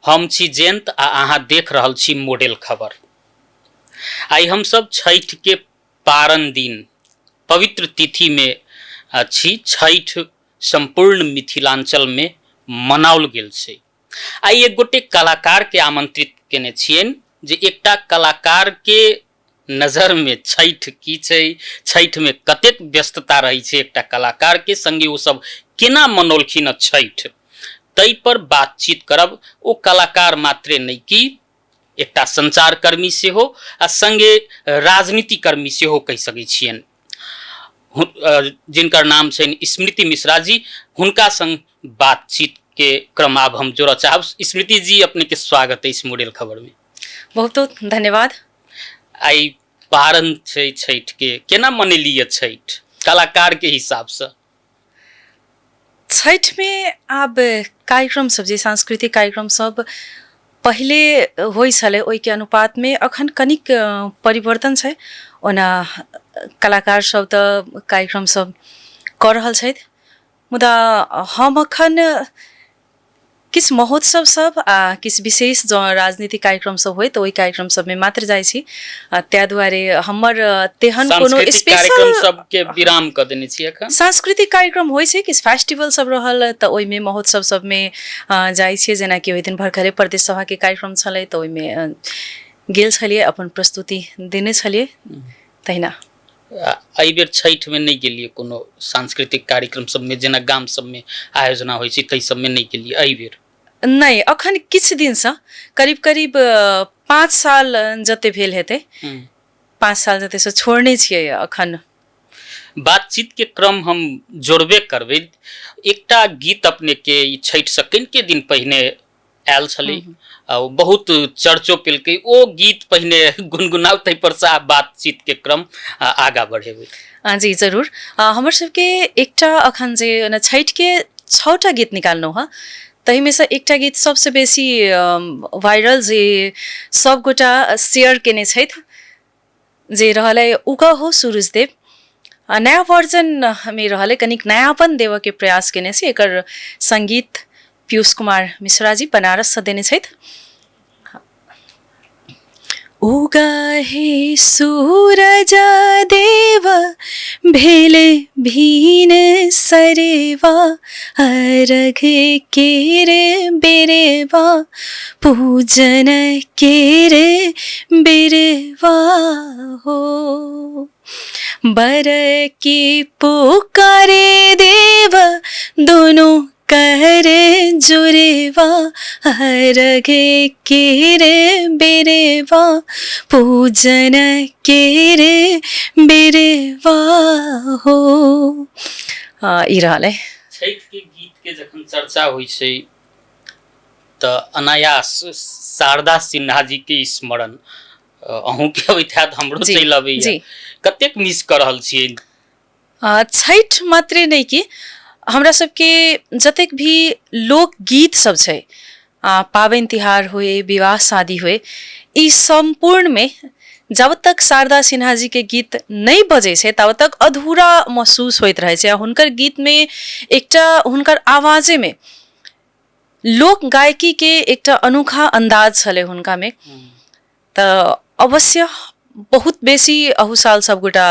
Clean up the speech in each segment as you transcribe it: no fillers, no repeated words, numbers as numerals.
हम छी जयंत आ अहाँ देख रहल छी मॉडल खबर। आइ हमसब छठि के पारण दिन पवित्र तिथि में छी। छठि सम्पूर्ण मिथिलांचल में मनाओल गेल छै। आइ एक गोटे कलाकार के आमंत्रित केने छियनि जे एकटा कलाकार के नजर में छठि की छै, छठि में कतेक व्यस्तता रहै छै एकटा कलाकार के संगे ओ सब केना मनौलखिन छठि, तै पर बातचीत करब। ओ कलाकार मात्रे नहि की एकटा संचारकर्मी सेहो आ संगे राजनीतिकर्मी सेहो कहि सकै छियनि, जिनकर नाम छनि स्मृति मिश्रा जी। हुनका संग बातचीत के क्रम आब हम जोड़ऽ चाहब। स्मृति जी, अपने के स्वागत अछि मॉडल खबर में। बहुत बहुत धन्यवाद। आइ पारण छै छठि के, केना मनेलियै छठि कलाकार के हिसाब से? छठि में आब कार्यक्रम सब जे सांस्कृतिक कार्यक्रम सब पहिले होइ छलै ओहिके अनुपातमे अखन कनिक परिवर्तन छै। ओना कलाकार सब तऽ कार्यक्रम सब कऽ रहल छथि, मुदा हम अखन किछु महोत्सव सब आ किछु विशेष जँ राजनीतिक कार्यक्रम सब होइ तऽ ओहि कार्यक्रम सबमे मात्र जाइ छी। ताहि दुआरे हमर तेहन कोनो सांस्कृतिक कार्यक्रम स्पेशल सबके विराम कऽ देने छी एखन। सांस्कृतिक कार्यक्रम होइ छै, किछु फेस्टिवल सब रहल तऽ ओहिमे महोत्सव सबमे जाइ छियै। जेनाकि ओहि दिन भर्खरे प्रदेश सभाके कार्यक्रम छलै तऽ ओहिमे गेल छलियै, अपन प्रस्तुति देने छलियै। तहिना एहि बेर छठिमे नहि गेलियै कोनो सांस्कृतिक कार्यक्रम सबमे, जेना गाम सबमे आयोजना होइ छै ताहि सबमे नहि गेलियै एहि बेर? नहि, अखन किछु दिनसँ करीब करीब 5 साल जते भेल हेतै, 5 साल जतेसँ छोड़ने छियै अखन। बातचीत के क्रम हम जोड़बे करबै। एकटा गीत अपने के ई छठि से कनिके दिन पहिने आयल छलै आ ओ बहुत चर्चो पेलकै। ओ गीत पहिने गुनगुनाउ, ताहि पर से आब बातचीत के क्रम आगा बढ़ेबै। जी जरूर। हमर सबके एकटा अखन जे ओना छठिके 6टा गीत निकाललहुँ हँ, ताहिमे सँ एकटा गीत सबसँ बेसी वायरल जे सबगोटा शेयर केने छथि जे रहल है उगह हो सूरजदेव। नया वर्जन मे रहल है, कनिक नयापन देबऽके प्रयास केने छी। एकर संगीत पीयूष कुमार मिश्रा जी बनारससँ देने छथि। उगहे सूरज देव भेले भीन सरेवा, अर्घ केर बेरेवा, पूजन केर बेरवा हो। बर की पुकारे देव दोनों कर जुरेवा, अर्घ केर बेरवा, पूजन केर बेरवा हो। ई रहल है। छठि के गीत के जखन चर्चा होइ छै तऽ अनायास शारदा सिन्हा जी के स्मरण अहूँके अबैत हैत, हमरो चलि अबैया। कतेक मिस कऽ रहल छियै? छठि मात्रे नहि कि हमरा सबके जतेक भी लोकगीत सब छै, पाबनि तिहार होए, विवाह शादी होए, ई सम्पूर्णमे जब तक शारदा सिन्हा जीके गीत नहि बजै छै ताबत तक अधूरा महसूस होइत रहै छै। आ हुनकर गीतमे एकटा हुनकर आवाजेमे लोक गायकीके एकटा अनोखा अन्दाज छलै हुनकामे। तऽ अवश्य बहुत बेसी अहू साल सबगोटा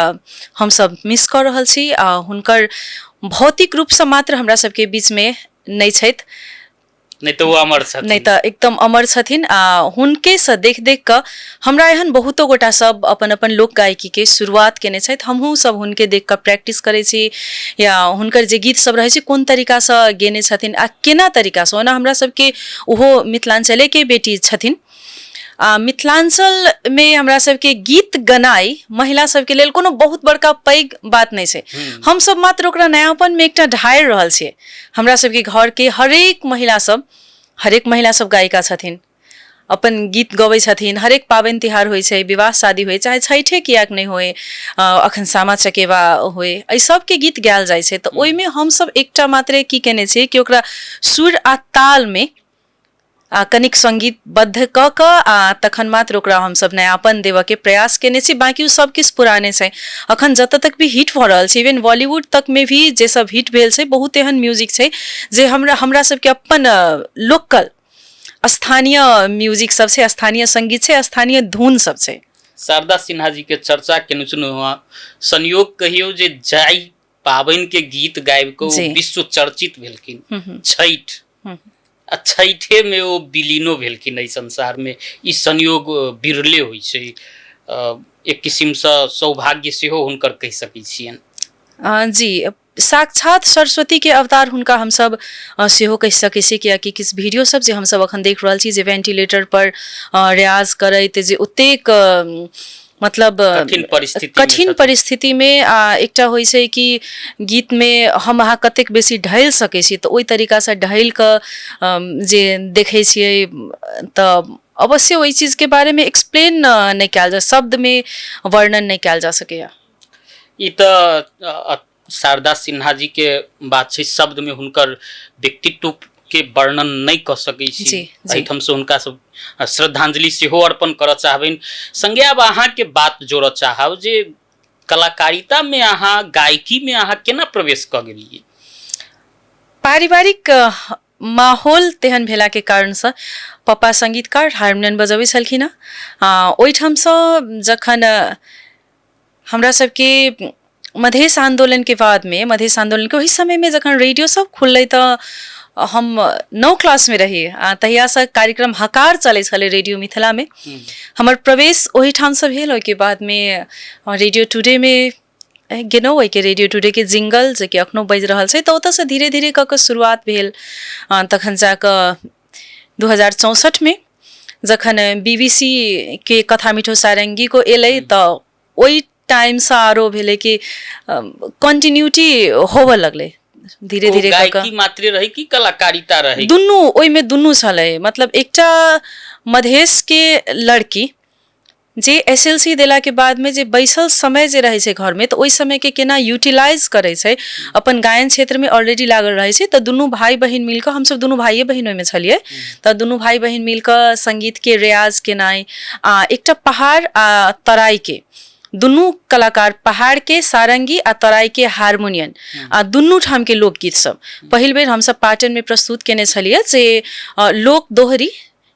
हमसब मिस कऽ रहल छी आ हुनकर भौतिक रूपसँ मात्र हमरा सबके बीचमे नहि छथि, नहि तऽ ओ अमर छथिन, नहि तऽ एकदम अमर छथिन। आ हुनकेसँ देख देख कऽ हमरा एहन बहुतो गोटा सब अपन अपन लोक गायकीके शुरुआत केने छथि। हमहूँ सब हुनके देख कऽ प्रैक्टिस करै छी या हुनकर जे गीत सब रहै छै कोन तरीकासँ गेने छथिन आ केना तरीकासँ। ओना हमरा सबके ओहो मिथिलाञ्चलेके बेटी छथिन आ मिथिलाञ्चलमे हमरा सबके गीत गनाइ महिला सबके लेल कोनो बहुत बड़का पैघ बात नहि छै। हमसब मात्र ओकरा नयापनमे एकटा ढारि रहल छियै। हमरा सबके घरके हरेक महिला सब, हरेक महिला सब गायिका छथिन, अपन गीत गबै छथिन। हरेक पाबनि तिहार होइ छै, विवाह शादी होइ, चाहे छठिए किएक नहि होइ, अखन सामा चकेवा होइ, एहि सबके गीत गायल जाइ छै। तऽ ओहिमे हमसब एकटा मात्रे की केने छियै कि ओकरा सुर आ तालमे आ कनिक सङ्गीतबद्ध कऽ कऽ आ तखन मात्र ओकरा हमसब नयापन देबऽके प्रयास केने छी। बाँकी ओ सब किछु पुराने छै। अखन जतऽ तक भी हिट भऽ रहल छै, इवन बॉलीवुड तकमे भी जे सब हिट भेल छै, बहुत एहन म्यूजिक छै जे हमरा हमरा सबके अपन लोकल स्थानीय म्यूजिक सब छै, स्थानीय संगीत छै, स्थानीय धुन सब छै। शारदा सिन्हा जी के चर्चा केने छलहुँ हँ, संयोग कहियौ जे जाहि पाबनि के गीत गाबि कऽ ओ विश्व चर्चित भेलखिन, छठि, आ छठे में ओ विलीनो भेलखिन एहि संसार में। ई संयोग बिरले होइ छै, एक किसिमसँ सौभाग्य सेहो हुनकर कहि सकै छियनि। जी, साक्षात सरस्वती के अवतार हुनका हमसब सेहो कहि सकै छी, कियाकि किछु वीडियो सब जे हमसब अखन देख रहल छी जे वेंटिलेटर पर रियाज करैत जे ओतेक मतलब कठिन परिस्थिति में, आ एकटा होइ छै कि गीत में हम अहाँ कतेक बेसी ढलि सकै छी, तऽ ओहि तरीकासँ ढलि कऽ जे देखै छियै तऽ अवश्य ओहि चीजके बारेमे एक्सप्लेन नहि कयल जा, शब्दमे वर्णन नहि कयल जा सकैए। ई तऽ शारदा सिन्हा जी के बात छै, शब्द में हुनकर व्यक्तित्व के वर्णन नहि कऽ सकै छी। एहिठाम से हुनका सब श्रद्धांजलि सेहो अर्पण करऽ चाहबनि। संगे आब अहाँके बात जोड़ऽ चाहब जे कलाकारिता में अहाँ, गायकी में अहाँ केना प्रवेश कऽ गेलियै? पारिवारिक माहौल तेहन भेलाके कारणसँ पप्पा संगीतकार, हारमोनियम बजबै छलखिन हँ। ओहिठामसँ जखन हमरा सबके मधेश आन्दोलनके बादमे, मधेश आन्दोलनके ओहि समयमे जखन रेडियो सब खुललै तऽ हम 9 क्लासमे रही, आ तहियासँ कार्यक्रम हकार चलै छलै रेडियो मिथिलामे। हमर प्रवेश ओहिठामसँ भेल। ओहिके बादमे रेडियो टुडेमे गेलहुँ, ओहिके रेडियो टुडेके जिंगल जे कि एखनो बाजि रहल छै, तऽ ओतऽसँ धीरे धीरे कऽ कऽ शुरुआत भेल। तखन जाकऽ 2064मे जखन बी बी सी के कथा मिठो सारङ्गीको एलै तऽ ओहि टाइमसँ आरो भेलै कि कन्टिन्यूटी होबऽ लगलै धीरे धीरे कऽ कऽ। गायकी मात्रे रहै कि कलाकारिता रहै? दुनू, ओहिमे दुनू छलै। मतलब एकटा मधेशके लड़की जे एस एल सी देलाके बादमे जे बैसल समय जे रहै छै घरमे, तऽ ओहि समयके केना यूटिलाइज करै छै, अपन गायन क्षेत्रमे ऑलरेडी लागल रहै छै। तऽ दुनू भाय बहिन मिलकऽ, हमसब दुनू भाइये बहिन ओहिमे छलियै, तऽ दुनू भाय बहिन मिलकऽ सङ्गीतके रियाज केनाइ, आ एकटा पहाड़ आ तराईके दुनू कलाकार, पहाड़के सारङ्गी आ तराईके हारमोनियम, आ दुनू ठामके लोकगीत सब पहिल बेर हमसब पाटनमे प्रस्तुत केने छलियै, जे लोक दोहरी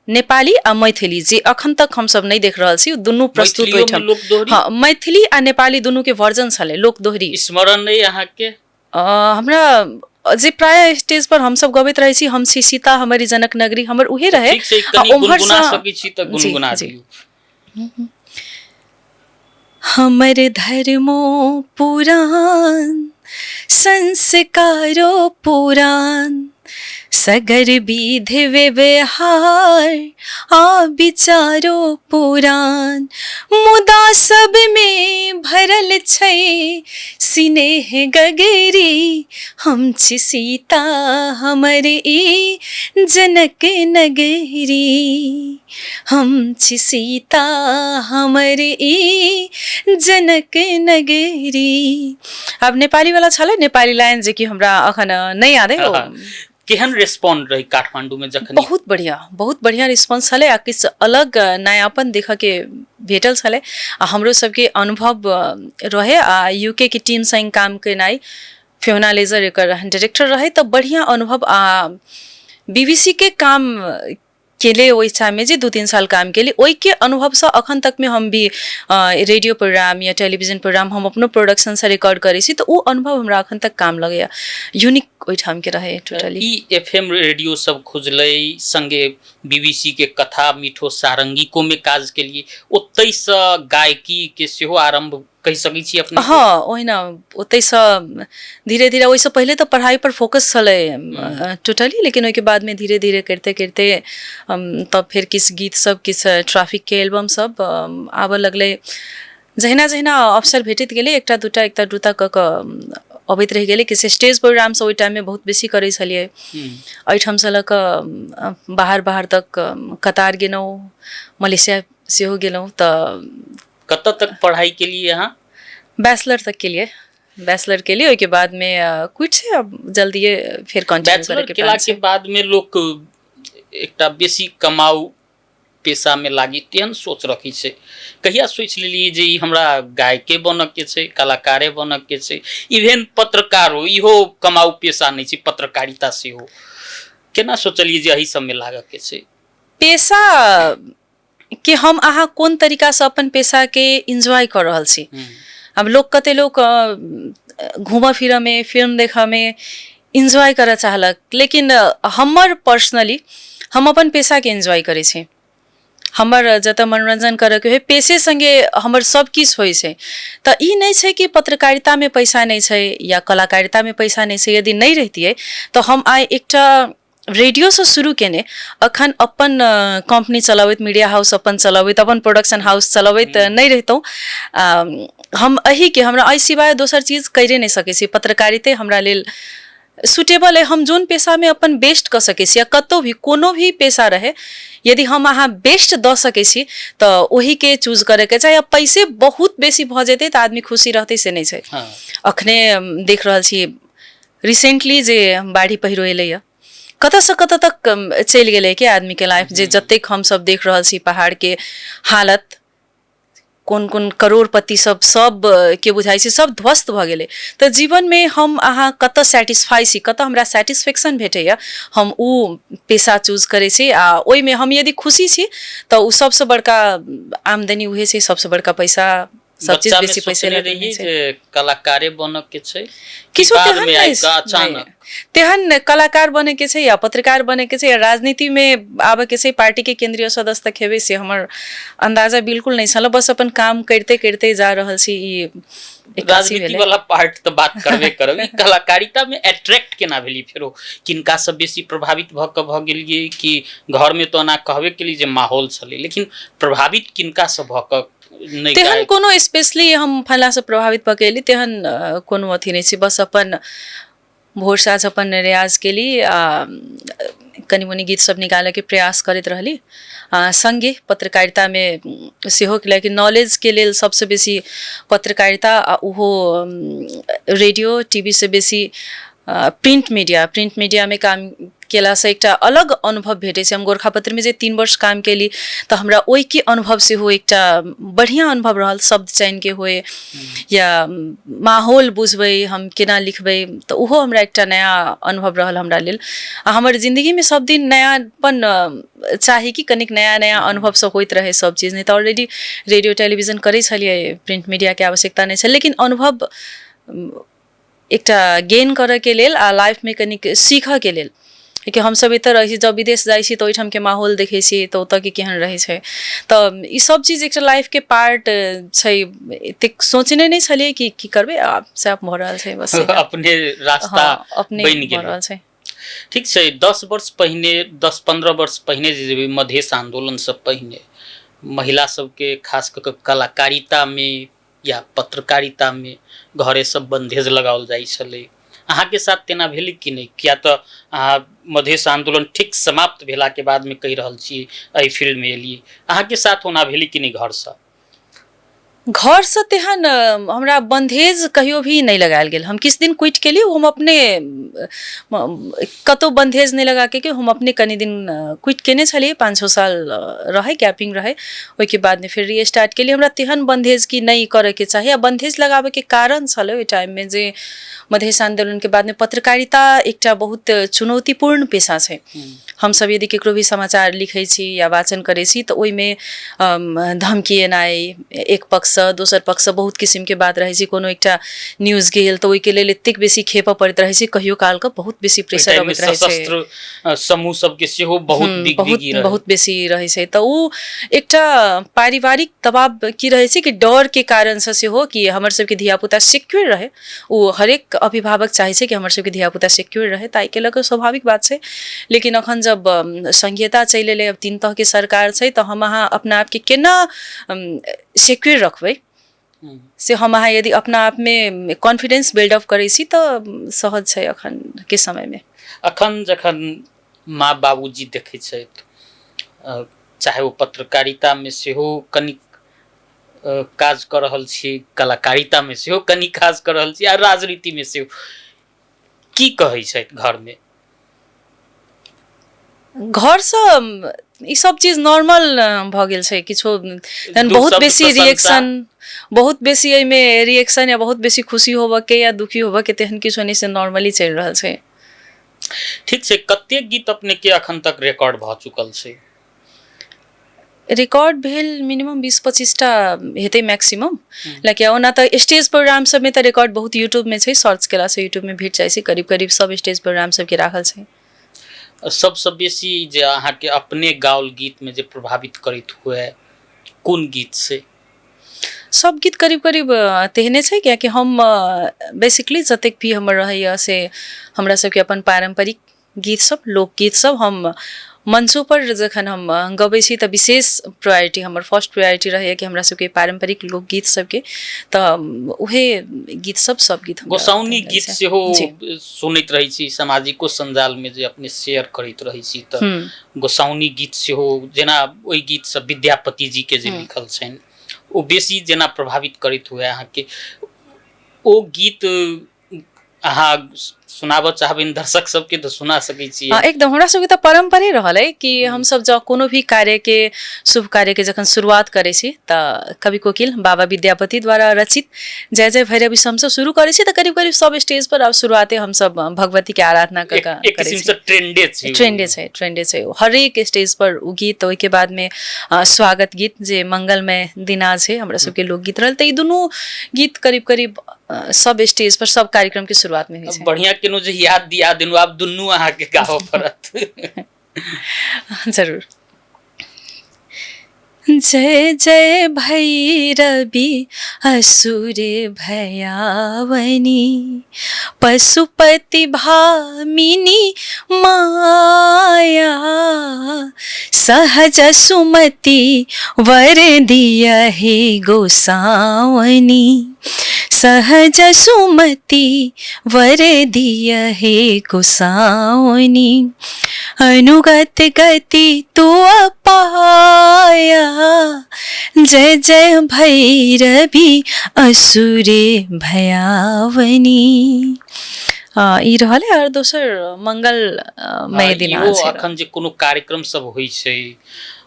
नेपाली आ मैथिली जे अखन तक हमसब नहि देख रहल छी, दुनू प्रस्तुत ओहिठाम। हँ, मैथिली आ नेपाली दुनूके वर्जन छलै लोक दोहरी। स्मरण नहि अहाँके? हमरा जे प्राय स्टेज पर हमसब गबैत रहै छी, हम छी सीता हमर जनक नगरी, हमर उहे रहै। उम्हरसँ गुनगुना। हमर धर्मो पुरान संस्कारो पुरान, सगर विध व्यवहार आ विचारो पुरान, मुदा सबमे भरल छै सिनेह गगरी, हम छी सीता हमर ई जनक नगरी, हम छी सीता हमर ई जनक नगरी। आब नेपाली वाला छलै, नेपाली लाइन जे कि हमरा अखन नहि याद है। केहन रेस्पॉन्ड रही काठमांडू में जखन? बहुत बढ़िया, बहुत बढ़िया रिस्पॉन्स छलै, आ किछु अलग नयापन देखऽके भेटल छलै, आ हमरो सबके अनुभव रहे, आ यूके के टीम संग काम केनाइ, फियोना लेजर एकर डायरेक्टर रहे, तऽ बढ़िया अनुभव। आ बीबीसी के काम केले ओहि टाइममे जे 2-3 साल काम केली, ओहिके अनुभवसँ अखन तकमे हम भी रेडियो प्रोग्राम या टेलीविजन प्रोग्राम हम अपनो प्रोडक्शनसँ रिकॉर्ड करै छी, तऽ ओ अनुभव हमरा अखन तक काम लगैए। यूनिक ओहिठामके रहै टोटली। ई एफएम रेडियो सब खुजलै, संगे बीबीसी के कथा मिठो सारंगिको में काज केलिए, ओतहिसँ गायकी के सेहो आरम्भ कहि सकै छी अपने? हँ, ओहिना ओतहिसँ धीरे धीरे। ओहिसँ पहिले तऽ पढ़ाइ पर फोकस छलै टोटली, लेकिन ओहिके बादमे धीरे धीरे करिते करिते तब फेर किछु गीत सब, किछु ट्रैफिकके एल्बम सब आबऽ लगलै। जहिना जहिना अवसर भेटैत गेलै, एकटा दूटा एकटा दूटा कऽ कऽ अबैत रहि गेलै। किछु स्टेज प्रोग्राम सब ओहि टाइममे बहुत बेसी करै छलियै। एहिठामसँ लऽ कऽ बाहर बाहर तक, कतार गेलहुँ, मलेशिया सेहो गेलहुँ। तऽ कतऽ तक पढ़ाई के लिए अहाँ? बैचलर तक के लिए, बैचलर के लिए। ओहिके बाद में क्विट छै, अब जल्दिए फेर कंटिन्यू बैचलर करे के केला प्लान के छै। बाद में लोक एकटा बेसी कमाउ पेशा में लागी तेहन सोच रखै छै। कहिया सोचि लेलियै जे ई हमरा गायके बनऽ के छै, कलाकारे बनऽ के छै? इवेन पत्रकारो, इहो कमाउ पेशा नहि छै पत्रकारिता सेहो। केना सोचलियै जे एहि सबमे लागऽ के छै? पेशा के हम अहाँ कोन तरीकासँ अपन पेशाके इन्जॉय कऽ रहल छी। आब लोक कते लोक घूमऽ फिरऽमे, फिल्म देखऽमे इन्जॉय करऽ चाहलक, लेकिन हमर पर्सनली हम अपन पेशाके इन्जॉय करै छी। हमर जतऽ मनोरञ्जन करऽके होइ, पेशे सङ्गे हमर सब किछु होइ छै। तऽ ई नहि छै कि पत्रकारितामे पैसा नहि छै या कलाकारितामे पैसा नहि छै। यदि नहि रहितियै तऽ हम आइ एकटा रेडियोसँ शुरू केने अखन अपन कम्पनी चलबैत, मीडिया हाउस अपन चलबैत, अपन प्रोडक्शन हाउस चलबैत नहि रहितहुँ। हम एहिके, हमरा एहि सिवाय दोसर चीज करिए नहि सकै छी। पत्रकारिते हमरा लेल सुटेबल अइ। हम जोन पेशामे अपन बेस्ट कऽ सकै छी, या कतहु भी कोनो भी पेशा रहै, यदि हम अहाँ बेस्ट दऽ सकै छी तऽ ओहीके चूज करैके चाही। आ पैसे बहुत बेसी भऽ जेतै तऽ आदमी खुशी रहतै से नहि छै। अखने देख रहल छी रिसेंटली जे बाढ़ि पहिरो एलैए, कतऽसँ कतऽ तक चलि गेलै कि आदमीके लाइफ, जे जतेक हमसब देख रहल छी पहाड़के हालत, कोन कोन करोड़पति सब सब के बुझाइ छै सब ध्वस्त भऽ गेलै। तऽ जीवनमे हम अहाँ कतऽ सेटिस्फाइ छी, कतऽ हमरा सेटिस्फेक्शन भेटैए, हम ओ पेशा चूज करै छी। आ ओहिमे हम यदि खुशी छी तऽ ओ सबसँ बड़का आमदनी उहे छै, सबसँ बड़का पैसा, सब चीज बच्चा में बेसी पैसे सोचने लए रहियै छै। जे कलाकारे बनऽ के छै कि किछो बाद तेहन में नहि आबि कऽ अचानक? तेहन कलाकार बनैके छै या पत्रकार बनैके छै या राजनीतिमे आबैके छै, पार्टीके केन्द्रीय सदस्य तक हेबै, से हमर अन्दाजा बिल्कुल नहि छल। बस अपन काम करिते करिते जा रहल छी। ई एकासी राजनीति भेलै। वाला पार्ट तऽ बात करबे करब, ई कलाकारिता में अट्रैक्ट केना भेली? फेरो किनका से बेसी प्रभावित भऽ कऽ भऽ गेलियै? कि घर में तऽ ओना कहबे केली जे माहौल छलै, लेकिन प्रभावित किनका से भऽ कऽ? नहि तेहन गायक कोनो स्पेशली हम फलासँ प्रभावित भऽ के एली तेहन कोनो अथी नहि छै। बस अपन भोर साँझ अपन रियाज केली आ कनि मनि गीत सब निकालऽके प्रयास करैत रहली। आ सङ्गे पत्रकारितामे सेहो कि नॉलेजके लेल सबसँ बेसी पत्रकारिता, आ ओहो रेडियो टीवीसँ बेसी प्रिंट मीडिया, प्रिंट मीडियामे काम केलासँ एकटा अलग अनुभव भेटै छै। हम गोरखापत्रमे जे 3 वर्ष काम केली तऽ हमरा ओहिके अनुभव सेहो एकटा बढ़िआँ अनुभव रहल। शब्द चयनके होए या माहौल बुझबै हम केना लिखबै, तऽ ओहो हमरा एकटा नया अनुभव रहल हमरा लेल। आ हमर जिन्दगीमे सब दिन नयापन चाही कि कनिक नया नया अनुभव सब होइत रहै सब चीज। नहि तऽ ऑलरेडी रेडियो टेलीविजन करै छलियै, प्रिंट मीडियाके आवश्यकता नहि छल, लेकिन अनुभव एकटा गेन करऽके लेल आ लाइफमे कनिक सीखऽके लेल, कियाकि हमसब एतऽ रहै छी, जब विदेश जाइ छी तऽ ओहिठामके माहौल देखै छी तऽ ओतऽके केहन रहै छै। तऽ ई सब चीज एकटा लाइफके पार्ट छै। एतेक सोचने नहि छलियै कि की करबै, आब सएह भऽ रहल छै बस। अपने रास्ता अपने बनि भऽ गेलै। रहल छै। ठीक छै। 10 वर्ष पहिने, 10-15 वर्ष पहिने जे जेबै, मधेश आन्दोलनसँ पहिने महिला सबके खास कऽ कऽ कलाकारितामे या पत्रकारितामे घरे सब बन्धेज लगाओल जाइ छलै। अहाँके साथ तेना भेलै कि नहि? किया तऽ अहाँ मधेश आन्दोलन ठीक समाप्त भेलाके बादमे कहि रहल छी एहि फील्डमे एलियै, अहाँके साथ ओना भेलै कि नहि घरसँ? घरसँ तेहन हमरा बन्धेज कहियो भी नहि लगायल गेल। हम किछु दिन क्विट केली, हम अपने कतहु बन्धेज नहि लगाके कि हम अपने कनि दिन क्विट केने छलियै, 5-6 साल रहै गैपिंग रहै, ओहिके बादमे फेर रीस्टार्ट केली। हमरा तेहन बन्धेज कि नहि करैके चाही। आ बन्धेज लगाबैके कारण छलै ओहि टाइममे जे मधेश आन्दोलनके बादमे पत्रकारिता एकटा बहुत चुनौतीपूर्ण पेशा छै। हमसब यदि केकरो भी समाचार लिखै छी या वाचन करै छी तऽ ओहिमे धमकी एनाइ एक पक्षसँ दोसर पक्षसँ बहुत किसिमके बात रहै छै। कोनो एकटा न्यूज गेल तऽ ओहिके लेल एतेक बेसी खेपऽ पड़ैत रहै छै, कहियो कालके बहुत बेसी प्रेशर अबैत रहै छै। सशस्त्र समूह सबके सेहो बहुत बहुत बहुत बेसी रहै छै। तऽ ओ एकटा पारिवारिक दबाव की रहै छै कि डरके कारणसँ सेहो कि हमर सबके धियापुता सिक्योर रहै। ओ हरेक अभिभावक चाहै छै कि हमर सबके धियापुता सिक्योर रहै, तऽ एहिके लऽ कऽ स्वाभाविक बात छै। लेकिन अखन जब संघीयता चलि एलै, अब 3 तहके सरकार छै, तऽ हम अहाँ अपना आपके केना सिक्योर रखबै से हम अहाँ यदि अपना आपमे कॉन्फिडेंस बिल्डअप करै छी तऽ सहज छै अखनके समयमे। अखन जखन माँ बाबूजी देखै छथि, चाहे ओ पत्रकारितामे सेहो कनिक काज कऽ रहल छी, कलाकारितामे सेहो कनि काज कऽ रहल छी, आ राजनीतिमे सेहो, की कहै छथि घरमे? घरसँ ई सब चीज नॉर्मल भऽ गेल छै। किछो तहन दू बहुत शब्द बेसी प्रशंसा। रिएक्शन, बहुत बेसी एहिमे रिएक्शन या बहुत बेसी खुशी होबऽके या दुखी होबऽके तेहन किछो नहि, से नॉर्मली चलि रहल छै। ठीक छै। कतेक गीत अपने के अखन तक रिकॉर्ड भऽ चुकल छै? रिकॉर्ड भेल मिनिमम 20-25 टा हेतै मैक्सिमम। लेकिन ओना तऽ स्टेज प्रोग्राम सबमे तऽ रिकॉर्ड बहुत यूट्यूबमे छै, सर्च केलासँ यूट्यूबमे भेट जाइ छै। करीब करीब सब स्टेज प्रोग्राम सबके राखल छै। सबसँ बेसी जे अहाँके अपने गाओल गीतमे जे प्रभावित करैत हुए, कोन गीत से? सब गीत करीब करीब तेहने छै, कियाकि हम बेसिकली जतेक भी हमर रहैए से हमरा सबके अपन पारम्परिक गीत सब, लोकगीत सब हम मंचोपर जखन हम गबै छी तऽ विशेष प्रायोरिटी, हमर फर्स्ट प्रायोरिटी रहैए कि हमरा सबके पारम्परिक लोकगीत सबके, तऽ उहे गीत सब, सब गीत हमरा गोसाउनी तेहन लगै गीत छै। सेहो जी। सुनैत रहै छी, सामाजिको सञ्जालमे जे अपने शेयर करैत रहै छी तऽ गोसाउनी गीत सेहो, जेना ओहि गीत सब विद्यापति जी के जे लिखल छनि, ओ बेसी जेना प्रभावित करैत हुए अहाँके। ओ गीत अहाँ सुनाबऽ चाहबनि दर्शक सबके तऽ सुना सकै छियै। हँ, एकदम। हमरा सबके तऽ परम्परे रहल अइ कि हमसब जँ कोनो भी कार्यके, शुभ कार्यके जखन शुरुआत करै छी तऽ कवि कोकिल बाबा विद्यापति द्वारा रचित जय जय भैरवी से हमसब शुरू करै छी। तऽ करीब करीब सब स्टेज पर आब शुरुआते हमसब भगवतीके आराधना कऽ कऽ एक करै किसिम छी। से ट्रेंडे छै ओ। ट्रेंडे छै, ट्रेंडे छै ओ। हरेक स्टेज पर ओ गीत, ओहिके बादमे स्वागत गीत जे मंगलमय दिना छै, हमरा सबके लोकगीत रहल। तऽ ई दुनू गीत करीब करीब सब स्टेज पर सब कार्यक्रम के शुरुआत में होइ छै। बढ़िया केनो जे याद दिया देलहुँ, आब दुनू अहाँके गाबऽ पड़त। जरूर। जय जय भैरवि असुर भयावनी, पशुपति भामिनी माया, सहज सुमति वर दिया हे गोसावनी, सहज सुमति वर दिया हे गोसावनी, अनुगत गति तू अपाया, जय जय भैरवि असुरे भयावनी। ई रहल है। और दोसर मंगल मय दिना इहो छै। अखन जे कोनो कार्यक्रम सब होइ छै,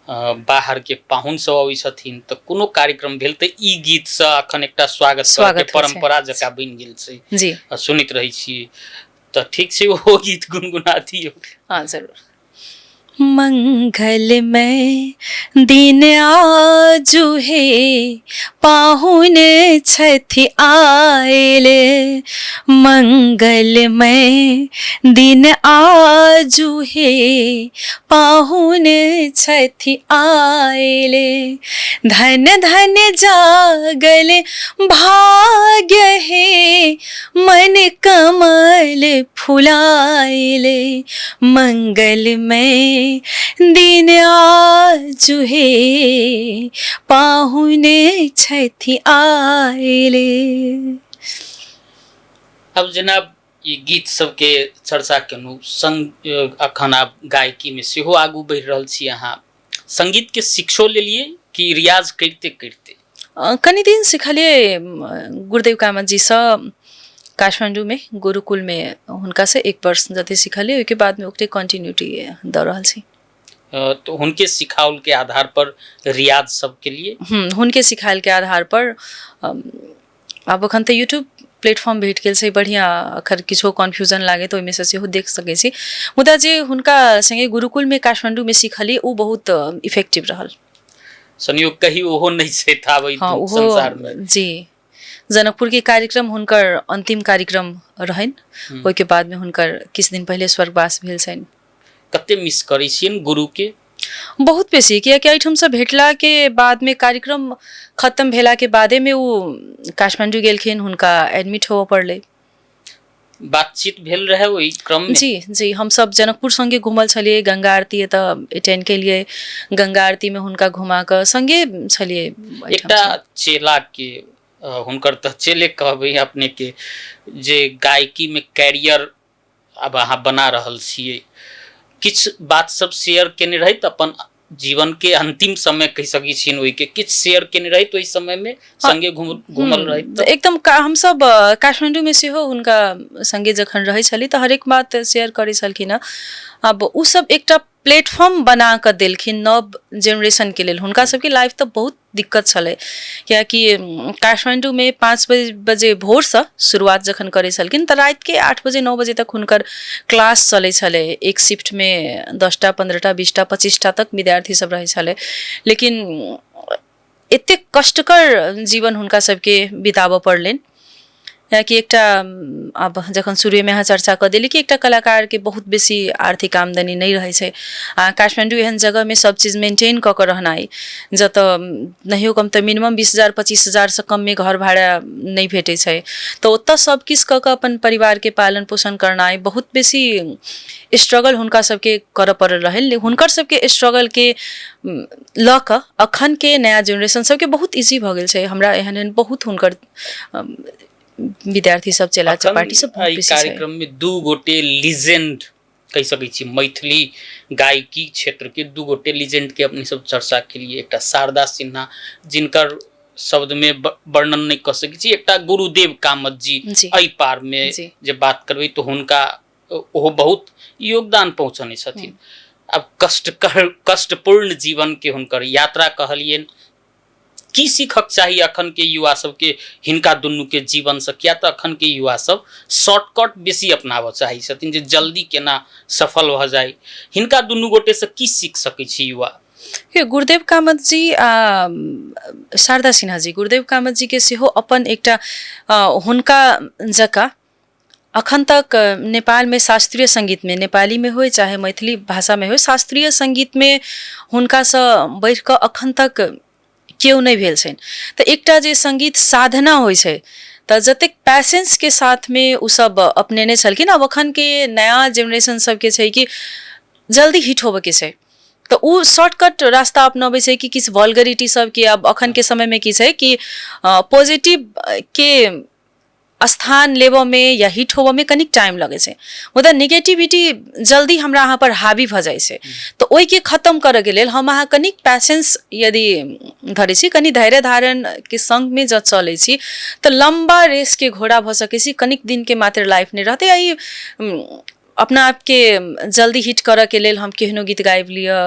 बाहर के पाहुन सब अबै छथिन तऽ कोनो कार्यक्रम भेल तऽ ई गीत से अखन एकटा स्वागत करऽ के स्वागत होइ छै। परंपरा जकाँ बनि गेल छै। जी। आ सुनैत रहै छियै। तऽ ठीक छै, ओहो गीत गुनगुना दियौ। हाँ, जरूर। मंगलमय दिन आजु हे, पाहुन छथि आयल, मंगलमय दिन आजु हे, पाहुन छथि आयल, धन धन जागल भाग्य हे, मन कमल फुलायल, मंगलमय दिन आजु हे, पाहुन छथि आयल। आब जेना ई गीत सबके चर्चा केलहुँ, संग अखन आब गायकीमे सेहो आगू बढ़ि रहल छी अहाँ। संगीतके शिक्षो लेलियै कि रियाज करिते करिते? कनि दिन सिखलियै गुरुदेव कामत जीसँ, काठमाण्डूमे गुरुकुलमे हुनकासँ एक वर्ष जते सिखलियै, ओहिके बादमे ओकरे कन्टिन्यूटी दऽ रहल छी। तऽ हुनके सिखाओल के आधार पर रियाज सब के लिए? हुनके सिखायल के आधार पर। आब एखन तऽ यूट्यूब प्लेटफॉर्म भेट गेल छै बढ़िआँ, अखन किछो कन्फ्यूजन लागै तऽ ओहिमे सँ सेहो देख सकै छी। मुदा जे हुनका सङ्गे गुरुकुलमे काठमाण्डूमे सिखलियै, ओ बहुत इफेक्टिव रहल। संयोग कही ओहो नहि छै आब एहि हँ, ओहो संसार मे। जी, जनकपुरके कार्यक्रम हुनकर अन्तिम कार्यक्रम रहनि। ओहिके बादमे हुनकर किछु दिन पहिले स्वर्गवास भेल छनि। कते मिस करै छियनि गुरुके? बहुत बेसी, कियाकि एहिठामसँ भेटलाके बादमे, कार्यक्रम खत्म भेलाके बादेमे ओ काठमाण्डू गेलखिन, हुनका एडमिट होबऽ पड़लै। बातचीत भेल रहै ओहि क्रममे? जी जी, हमसब जनकपुर सङ्गे घुमल छलियै, गंगा आरती एतऽ अटेंड केलियै, गंगा आरतीमे हुनका घुमा कऽ सङ्गे छलियै एहिठाम। एकटा चेला के, हुनकर तऽ चेले कहबै अपने के, जे गायकी में कैरियर अब अहाँ बना रहल छियै, किछु बात सब शेयर केने रहैत अपन जीवन के अंतिम समय कहि सकै छियनि ओहिके, किछु शेयर केने रहैत ओहि समय में संगे घुमल रहैत तऽ? एकदम। हमसब काठमाण्डूमे सेहो हुनका सङ्गे जखन रहै छली तऽ हरेक बात शेयर करै छलखिन हँ। आब ओ सब एकटा प्लेटफॉर्म बना कऽ देलखिन नव जेनरेशनके लेल। हुनका सबके लाइफ तऽ बहुत दिक्कत छलै, कियाकि काठमाण्डूमे 5 बजे भोरसँ शुरुआत जखन करै छलखिन तऽ रातिके 8 बजे 9 बजे तक हुनकर क्लास चलै छलै। एक शिफ्टमे 10टा 15टा 20टा 25टा तक विद्यार्थी सब रहै छलै। लेकिन एतेक कष्टकर जीवन हुनका सबके बिताबऽ पड़लनि, कियाकि एकटा आब जखन शुरुएमे अहाँ चर्चा कऽ देली कि एकटा कलाकारके बहुत बेसी आर्थिक आमदनी नहि रहै छै, आ काठमाण्डू एहन जगहमे सब चीज मेंटेन कऽ कऽ रहनाइ, जतऽ नहियो कम तऽ मिनिमम 20,000 25,000सँ कममे घर भाड़ा नहि भेटै छै, तऽ ओतऽ सब किछु कऽ कऽ अपन परिवारके पालन पोषण करनाइ बहुत बेसी स्ट्रगल हुनका सबके करऽ पड़ल रहनि। हुनकर सबके स्ट्रगलके लऽ कऽ अखनके नया जेनरेशन सबके बहुत इजी भऽ गेल छै। हमरा एहन एहन बहुत हुनकर विद्यार्थी सब, चेला चपाटी सब बहुत एहि बेसी छै। कार्यक्रम में दू गोटे लीजेंड कहि सकै छी, मैथिली गायकी क्षेत्र के दू गोटे लीजेंड के अपने सब चर्चा केलिए। एकटा शारदा सिन्हा, जिनकर शब्द में वर्णन नहीं कऽ सकै छी, एकटा गुरुदेव कामत जी, जी। एहि पार में जी। जे बात करबै तऽ हुनका ओहो बहुत योगदान पहुँचने छथिन। आब कष्टकर कष्टपूर्ण जीवन के हुनकर यात्रा कहलियनि, की सीखक चाही अखन के युवा सबके हिनका दुनू के जीवन से? किया तऽ अखन के युवा सब शॉर्टकट बेसी अपनाबऽ चाहै छथिन जे जल्दी केना सफल भऽ जाय। हिनका दुनू गोटे से की सीख सकै छी युवा? हे, गुरुदेव कामत जी आ शारदा सिन्हा जी, गुरुदेव कामत जी के सेहो अपन एकटा हुनका जकाँ अखन तक नेपालमे शास्त्रीय सङ्गीतमे, नेपालीमे होइ चाहे मैथिली भाषामे होइ, शास्त्रीय सङ्गीतमे हुनकासँ बढ़ि कऽ अखन तक केओ नहि भेल छनि। तऽ एकटा जे सङ्गीत साधना होइ छै तऽ जतेक पैसेंसके साथमे ओसभ अपनेने छलखिन। आब अखनके नया जेनरेशन सबके छै कि जल्दी हिट होबऽके छै, तऽ ओ शॉर्टकट रास्ता अपनबै छै कि किछु वल्गरिटी सबके। आब अखनके समयमे की छै कि पॉजिटिव के स्थान लेबऽमे या हिट होबऽमे कनिक टाइम लगै छै, मुदा नेगेटिविटी जल्दी हमरा अहाँ पर हावी भऽ जाइ छै। तऽ ओहिके खतम करऽके लेल हम अहाँ कनिक पैसेंस यदि धरै छी, कनि धैर्य धारणके सङ्गमे जँ चलै छी तऽ लम्बा रेसके घोड़ा भऽ सकै छी। कनिक दिनके मात्र लाइफ नहि रहतै। आ ई अपना आपके जल्दी हिट करऽके लेल हम केहनो गीत गाबि लिअ,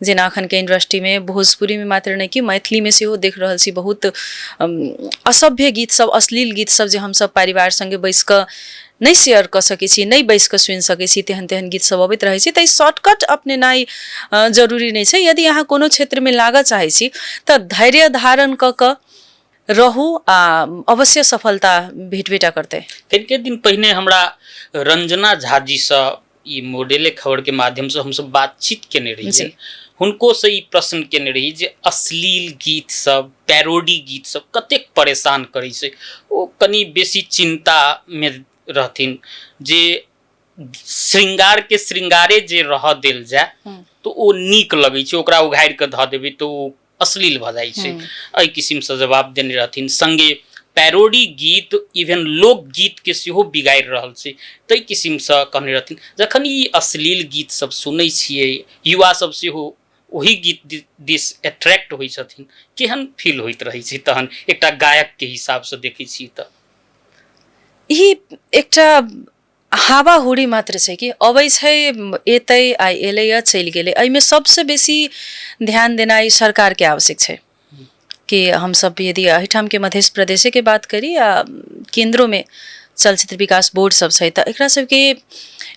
जेना अखनके इंडस्ट्रीमे भोजपुरीमे मात्र नहि कि मैथिलीमे सेहो देख रहल छी बहुत असभ्य गीत सब, अश्लील गीत सब जे हमसब परिवार सङ्गे बैस कऽ नहि शेयर कऽ सकै छी, नहि बैस कऽ सुनि सकै छी, तेहन तेहन गीत सब अबैत रहै छै। तऽ ई शॉर्टकट अपनेनाइ जरूरी नहि छै। यदि अहाँ कोनो क्षेत्रमे लागऽ चाहै छी तऽ धैर्य धारण कऽ कऽ रहू आ अवश्य सफलता भेटबे टा करतै। कनिके दिन पहिने हमरा रंजना झा जीसँ ई मॉडेले खबर के माध्यम से हमसब बातचीत केने रहियै। हुनको से ई प्रश्न केने रही जे अश्लील गीत सब, पैरोडी गीत सब कतेक परेशान करै छै। ओ कनि बेसी चिंता में रहथिन जे श्रृंगार के श्रृंगारे जे रह देल जाय तो ओ नीक लगै छै, ओकरा उघारि कऽ धऽ देबै तऽ ओ अश्लील भऽ जाइ छै। एहि किसिमसँ जवाब देने रहथिन। संगे पैरोडी गीत इवन लोकगीत के सेहो बिगाड़ि रहल छै, ताहि किसिमसँ कहने रहथिन। जखन ई अश्लील गीत सब सुनै छियै, युवा सब सेहो ओहि गीत दिस अट्रैक्ट होइ छथिन, केहन फील होइत रहै छै तहन एकटा गायक के हिसाबसँ देखै छी तऽ? ई एकटा हावाहुरी मात्र छै कि अबै छै, एतै आइ एलैए चलि गेलै। एहिमे सबसँ बेसी ध्यान देनाइ सरकारके आवश्यक छै कि हमसब यदि एहिठामके मध्य प्रदेशेके बात करी आ केन्द्रोमे चलचित्र विकास बोर्ड सब छै तऽ एकरा सबके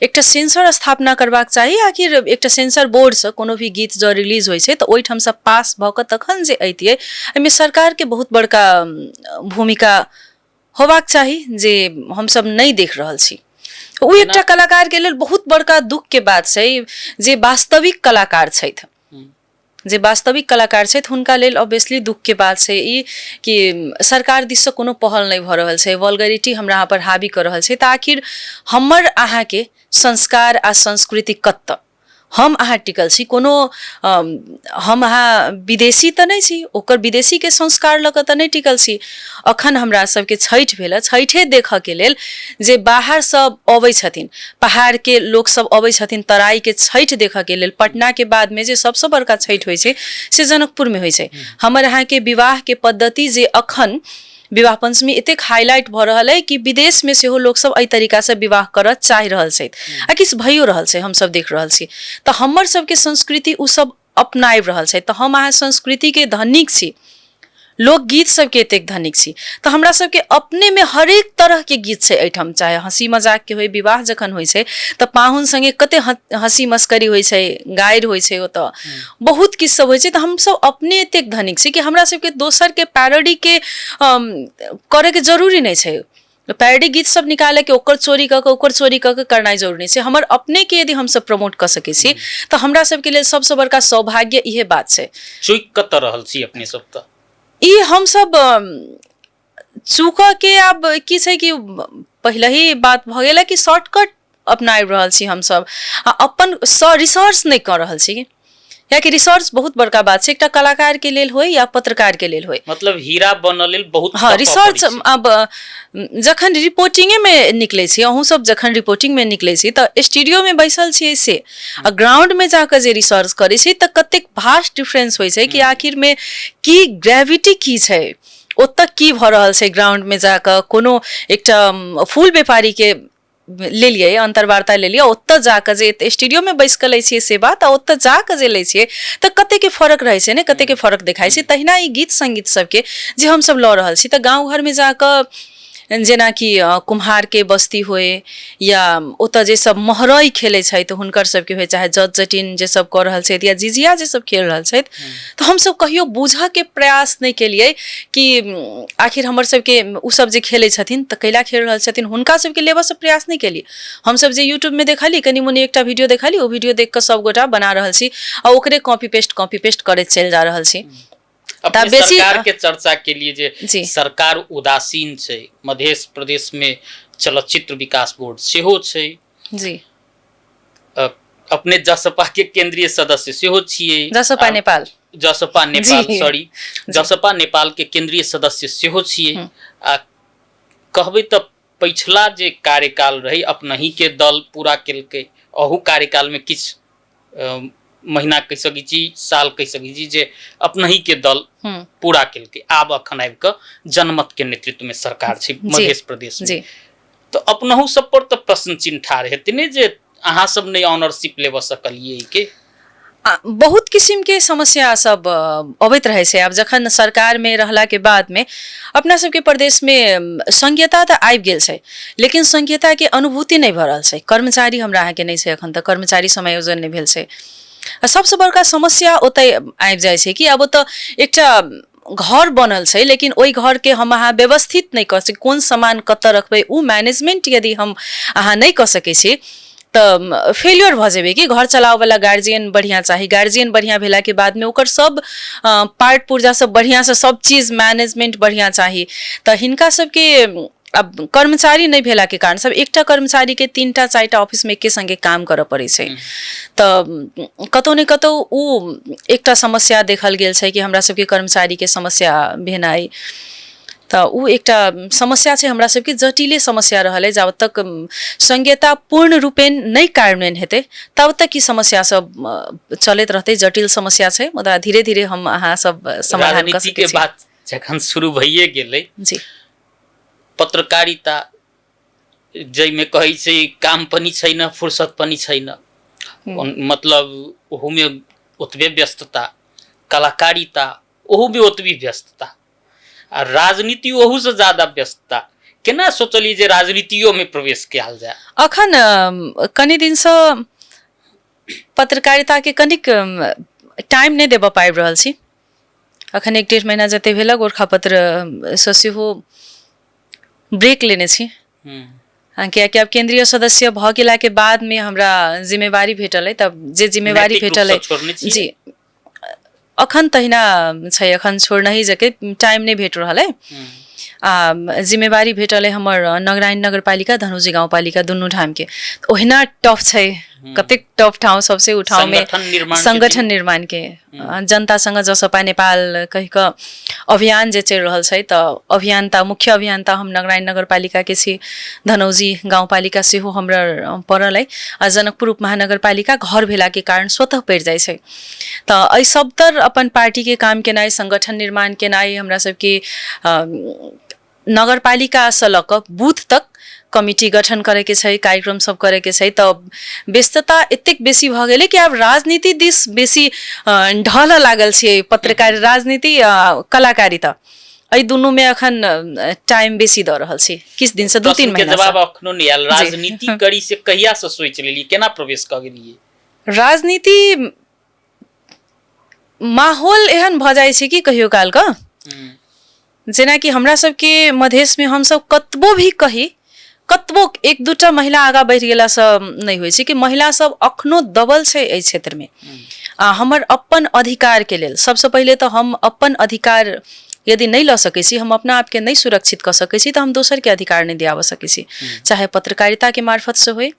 एकटा सेंसर स्थापना करबाक चाही। आखिर एकटा सेंसर बोर्डसँ कोनो भी गीत जँ रिलीज होइ छै तऽ ओहिठामसँ पास भऽ कऽ तखन जे अइतियै, एहिमे सरकारके बहुत बड़का भूमिका होबाक चाही जे हमसब नहि देख रहल छी। ओ एकटा कलाकारके लेल बहुत बड़का दुःखके बात छै जे वास्तविक कलाकार छथि, जे वास्तविक कलाकार छथि हुनका लेल ऑब्वियसली दुःखके बात छै ई कि सरकार दिससँ कोनो पहल नहि भऽ रहल छै। वल्गरिटी हमरा अहाँ पर हावी कऽ रहल छै। तऽ आखिर हमर अहाँके संस्कार आ संस्कृति कतऽ हम अहाँ टिकल छी? कोनो हम अहाँ विदेशी तऽ नहि छी, ओकर विदेशीके संस्कार लऽ कऽ तऽ नहि टिकल छी। अखन हमरा सबके छठि भेल, छठिए देखऽके लेल जे बाहरसँ अबै छथिन, पहाड़के लोकसब अबै छथिन तराईके छठि देखऽके लेल। पटनाके बादमे जे सबसँ बड़का छठि होइ छै से जनकपुरमे होइ छै। हमर अहाँके विवाहके पद्धति जे अखन विवाह पञ्चमी एतेक हाईलाइट भऽ रहल अइ कि विदेशमे सेहो लोकसभ एहि तरीकासँ विवाह करऽ चाहि रहल छथि आ किछु भइयो रहल छै, हमसभ देख रहल छी। तऽ हमर सबके संस्कृति ओसभ अपनाबि रहल छथि। तऽ हम अहाँ संस्कृतिके धनिक छी, लोकगीत सबके एतेक धनिक छी, तऽ हमरा सबके अपनेमे हरेक तरहके गीत छै एहिठाम, चाहे हँसी मजाकके होइ। विवाह जखन होइ छै तऽ पाहुन सङ्गे कते हँसी मस्करी होइ छै, गारि होइ छै, ओतऽ बहुत किछु सब होइ छै। तऽ हमसब अपने एतेक धनिक छी कि हमरा सबके दोसरके पैरोडीके करैके जरूरी नहि छै। पैरोडी गीत सब निकालैके, ओकर चोरी कऽ कऽ, ओकर चोरी कऽ कऽ करनाइ जरूरी नहि छै। हमर अपनेके यदि हमसब प्रमोट कऽ सकै छी तऽ हमरा सबके लेल सबसँ बड़का सौभाग्य इहे बात छै। चूकि कतऽ रहल छी अपने सब? तऽ ई हमसब चूकऽ के आब की छै कि पहिले ही बात भऽ गेलै कि शॉर्टकट अपनाबि रहल छी हमसब आ अपन रिसर्च नहि कऽ रहल छी, कियाकि रिसर्च बहुत बड़का बात छै एकटा कलाकार के लेल होइ या पत्रकार के लेल होइ। मतलब हीरा बनऽ लेल बहुत हँ, रिसर्च। आब जखन रिपोर्टिंगे मे निकलै छी, अहूँ सब जखन रिपोर्टिंग मे निकलै छी तऽ स्टूडियो मे बैसल छियै से आ ग्राउंड मे जाकऽ जे रिसर्च करै छी तऽ कतेक भास्ट डिफरेंस होइ छै कि आखिर मे की ग्रेविटी की छै, ओतऽ की भऽ रहल छै। ग्राउंड मे जाकऽ कोनो एकटा फूल व्यापारी के लेलियै, अन्तर्वार्ता लेलियै, ओतऽ जाकऽ जे स्टूडियोमे बैस कऽ लै छियै से बात आ ओतऽ जाकऽ जे लै छियै तऽ कतेकके फरक रहै छै ने, कतेकके फरक देखाइ छै। तहिना ई गीत सङ्गीत सबके जे हमसब लऽ रहल छी तऽ गाँव घरमे जाकऽ जेनाकि कुम्हारके बस्ती होइ या ओतऽ जे सब महरई खेलै छथि हुनकर सबके होइ, चाहे जट जटिन जे सब कऽ रहल छथि या झिझिया जे सब खेल रहल छथि, तऽ हमसब कहियो बूझऽके प्रयास नहि केलियै कि आखिर हमर सबके ओ सब जे खेलै छथिन तऽ कैला खेल रहल छथिन। हुनका सबके लेबऽसँ प्रयास नहि केलियै हमसब। जे यूट्यूबमे देखली, कनि मनि एकटा वीडियो देखली, ओ वीडियो देख कऽ सबगोटा बना रहल छी आ ओकरे कॉपी पेस्ट करैत चलि जा रहल छी। अपने बेसी सरकार के चर्चा के लिए जे जी सरकार उदासीन छै, मध्य प्रदेश में चलचित्र विकास बोर्ड सेहो छै जी, अपने जसपा के केंद्रीय सदस्य सेहो छियै। जसपा नेपाल। जसपा नेपाल, सॉरी, जसपा नेपाल के केंद्रीय सदस्य सेहो छियै। आ कहबै तऽ पछिला जे कार्यकाल रहै अपनही के दल पूरा केलकै, अहू कार्यकाल में किछु महीना कहि सकै छी, साल कहि सकै छी जे अपनही के दल पूरा केलकै। आब अखन आबि कऽ जनमत के नेतृत्व में सरकार छै मध्य प्रदेश में, तऽ अपनहु सब पर तऽ प्रश्न चिन्ह ठाढ़ हेतै ने जे अहाँ सब नहि ऑनरशिप लेबऽ सकलियै के? बहुत किसिमके समस्या सब अबैत रहै छै। आब जखन सरकारमे रहलाके बादमे अपना सबके प्रदेशमे संघीयता तऽ आबि गेल छै, लेकिन संघीयताके अनुभूति नहि भऽ रहल छै। कर्मचारी हमरा अहाँके नहि छै, एखन तक कर्मचारी समायोजन नहि भेल छै। आ सबसँ बड़का समस्या ओतहि आबि जाइ छै कि आब ओतऽ एकटा घर बनल छै, लेकिन ओहि घरके हम अहाँ व्यवस्थित नहि कऽ सकै, कोन सामान कतऽ रखबै ओ मैनेजमेंट यदि हम अहाँ नहि कऽ सकै छी तऽ फेल्योर भऽ जेबै कि। घर चलाबऽवला गार्जियन बढ़िआँ चाही। गार्जियन बढ़िआँ भेलाके बादमे ओकर सब पार्ट पुर्जा सब बढ़िआँसँ, सब चीज मैनेजमेंट बढ़िआँ चाही। तऽ हिनका सबके आब कर्मचारी नहि भेलाके कारण सब एकटा कर्मचारीके 3टा 4टा ऑफिसमे एके सङ्गे काम करऽ पड़ै छै, तऽ कतहु ने कतहु ओ एकटा समस्या देखल गेल छै कि हमरा सबके कर्मचारीके समस्या भेनाइ, तऽ ओ एकटा समस्या छै। हमरा सबके जटिले समस्या रहल अइ। जाबत तक संघीयता पूर्ण रूपेण नहि कार्यान्वयन हेतै तब तक ई समस्या सब चलैत रहतै। जटिल समस्या छै, मुदा धीरे धीरे हम अहाँ सब समाधान कऽ सकै छी। बात जखन शुरू भइए गेलै जी, पत्रकारिता जाहिमे कहै छै काम पनि छैन, फुर्सत पनि छैन, मतलब ओहूमे ओतबे व्यस्तता, कलाकारिता ओहूमे ओतबी व्यस्तता आ राजनीति ओहूसँ ज्यादा व्यस्तता, केना सोचलियै जे राजनीतियोमे प्रवेश कयल जाय? अखन कनि दिनसँ पत्रकारिताके कनिक टाइम नहि देबऽ पाबि रहल छी। अखन 1-1.5 महीना जते भेल गोरखापत्रसँ सेहो ब्रेक लेने छी, कियाकि आब केंद्रीय सदस्य भऽ गेलाके बादमे हमरा जिम्मेवारी भेटल अइ, तब जे जिम्मेवारी भेटल अइ जी अखन तहिना छै, अखन छोड़नही जके टाइम नहि भेट रहल अइ। आ जिम्मेवारी भेटल अइ हमर नगरायण नगरपालिका, धनुषी गाउँपालिका दुनू ठामके, ओहिना टफ छै। कतेक टफ ठाउँ सबसे उ ठाउँमे संगठन निर्माणके जनतासँग जसपा नेपाल कहि कऽ अभियान जे चलि रहल छै तऽ अभियन्ता, मुख्य अभियन्ता हम नगरायण नगरपालिकाके छी, धनौजी गाउँपालिका सेहो हमरा पड़ल अइ आ जनकपुर उपमहानगरपालिका घर भेलाके कारण स्वतः पड़ि जाइ छै। तऽ एहि सबतर अपन पार्टीके काम केनाइ, संगठन निर्माण केनाइ हमरा सबके नगरपालिकासँ लऽ कऽ बूथ तक कमिटी गठन करैके छै, कार्यक्रम सब करैके छै। तऽ व्यस्तता एतेक बेसी भऽ गेलै कि आब राजनीति दिस बेसी ढलऽ लागल छियै। पत्रकार, राजनीति, कलाकारिता, एहि दुनूमे अखन टाइम बेसी दऽ रहल छी किछु दिनसँ, 2-3 प्रश्न के महीना। जवाब अखनो नहि आयल, राजनीति करी से कहिया से सोचि लेलियै, केना प्रवेश कऽ गेलियै? राजनीति माहौल एहन भऽ जाइ छै कि कहियो कालके, जेनाकि हमरा सबके मधेशमे हमसब कतबो भी कही, कतबो एक दूटा महिला आगाँ बढ़ि गेलासँ नहि होइ छै कि महिला सब अखनो दबल छै एहि क्षेत्रमे। आ हमर अपन अधिकारके लेल सबसँ पहिले तऽ हम अपन अधिकार यदि नहि लऽ सकै छी, हम अपना आपके नहि सुरक्षित कऽ सकै छी, तऽ हम दोसरके अधिकार नहि दियाबऽ सकै छी, चाहे पत्रकारिताके मार्फतसँ होइ,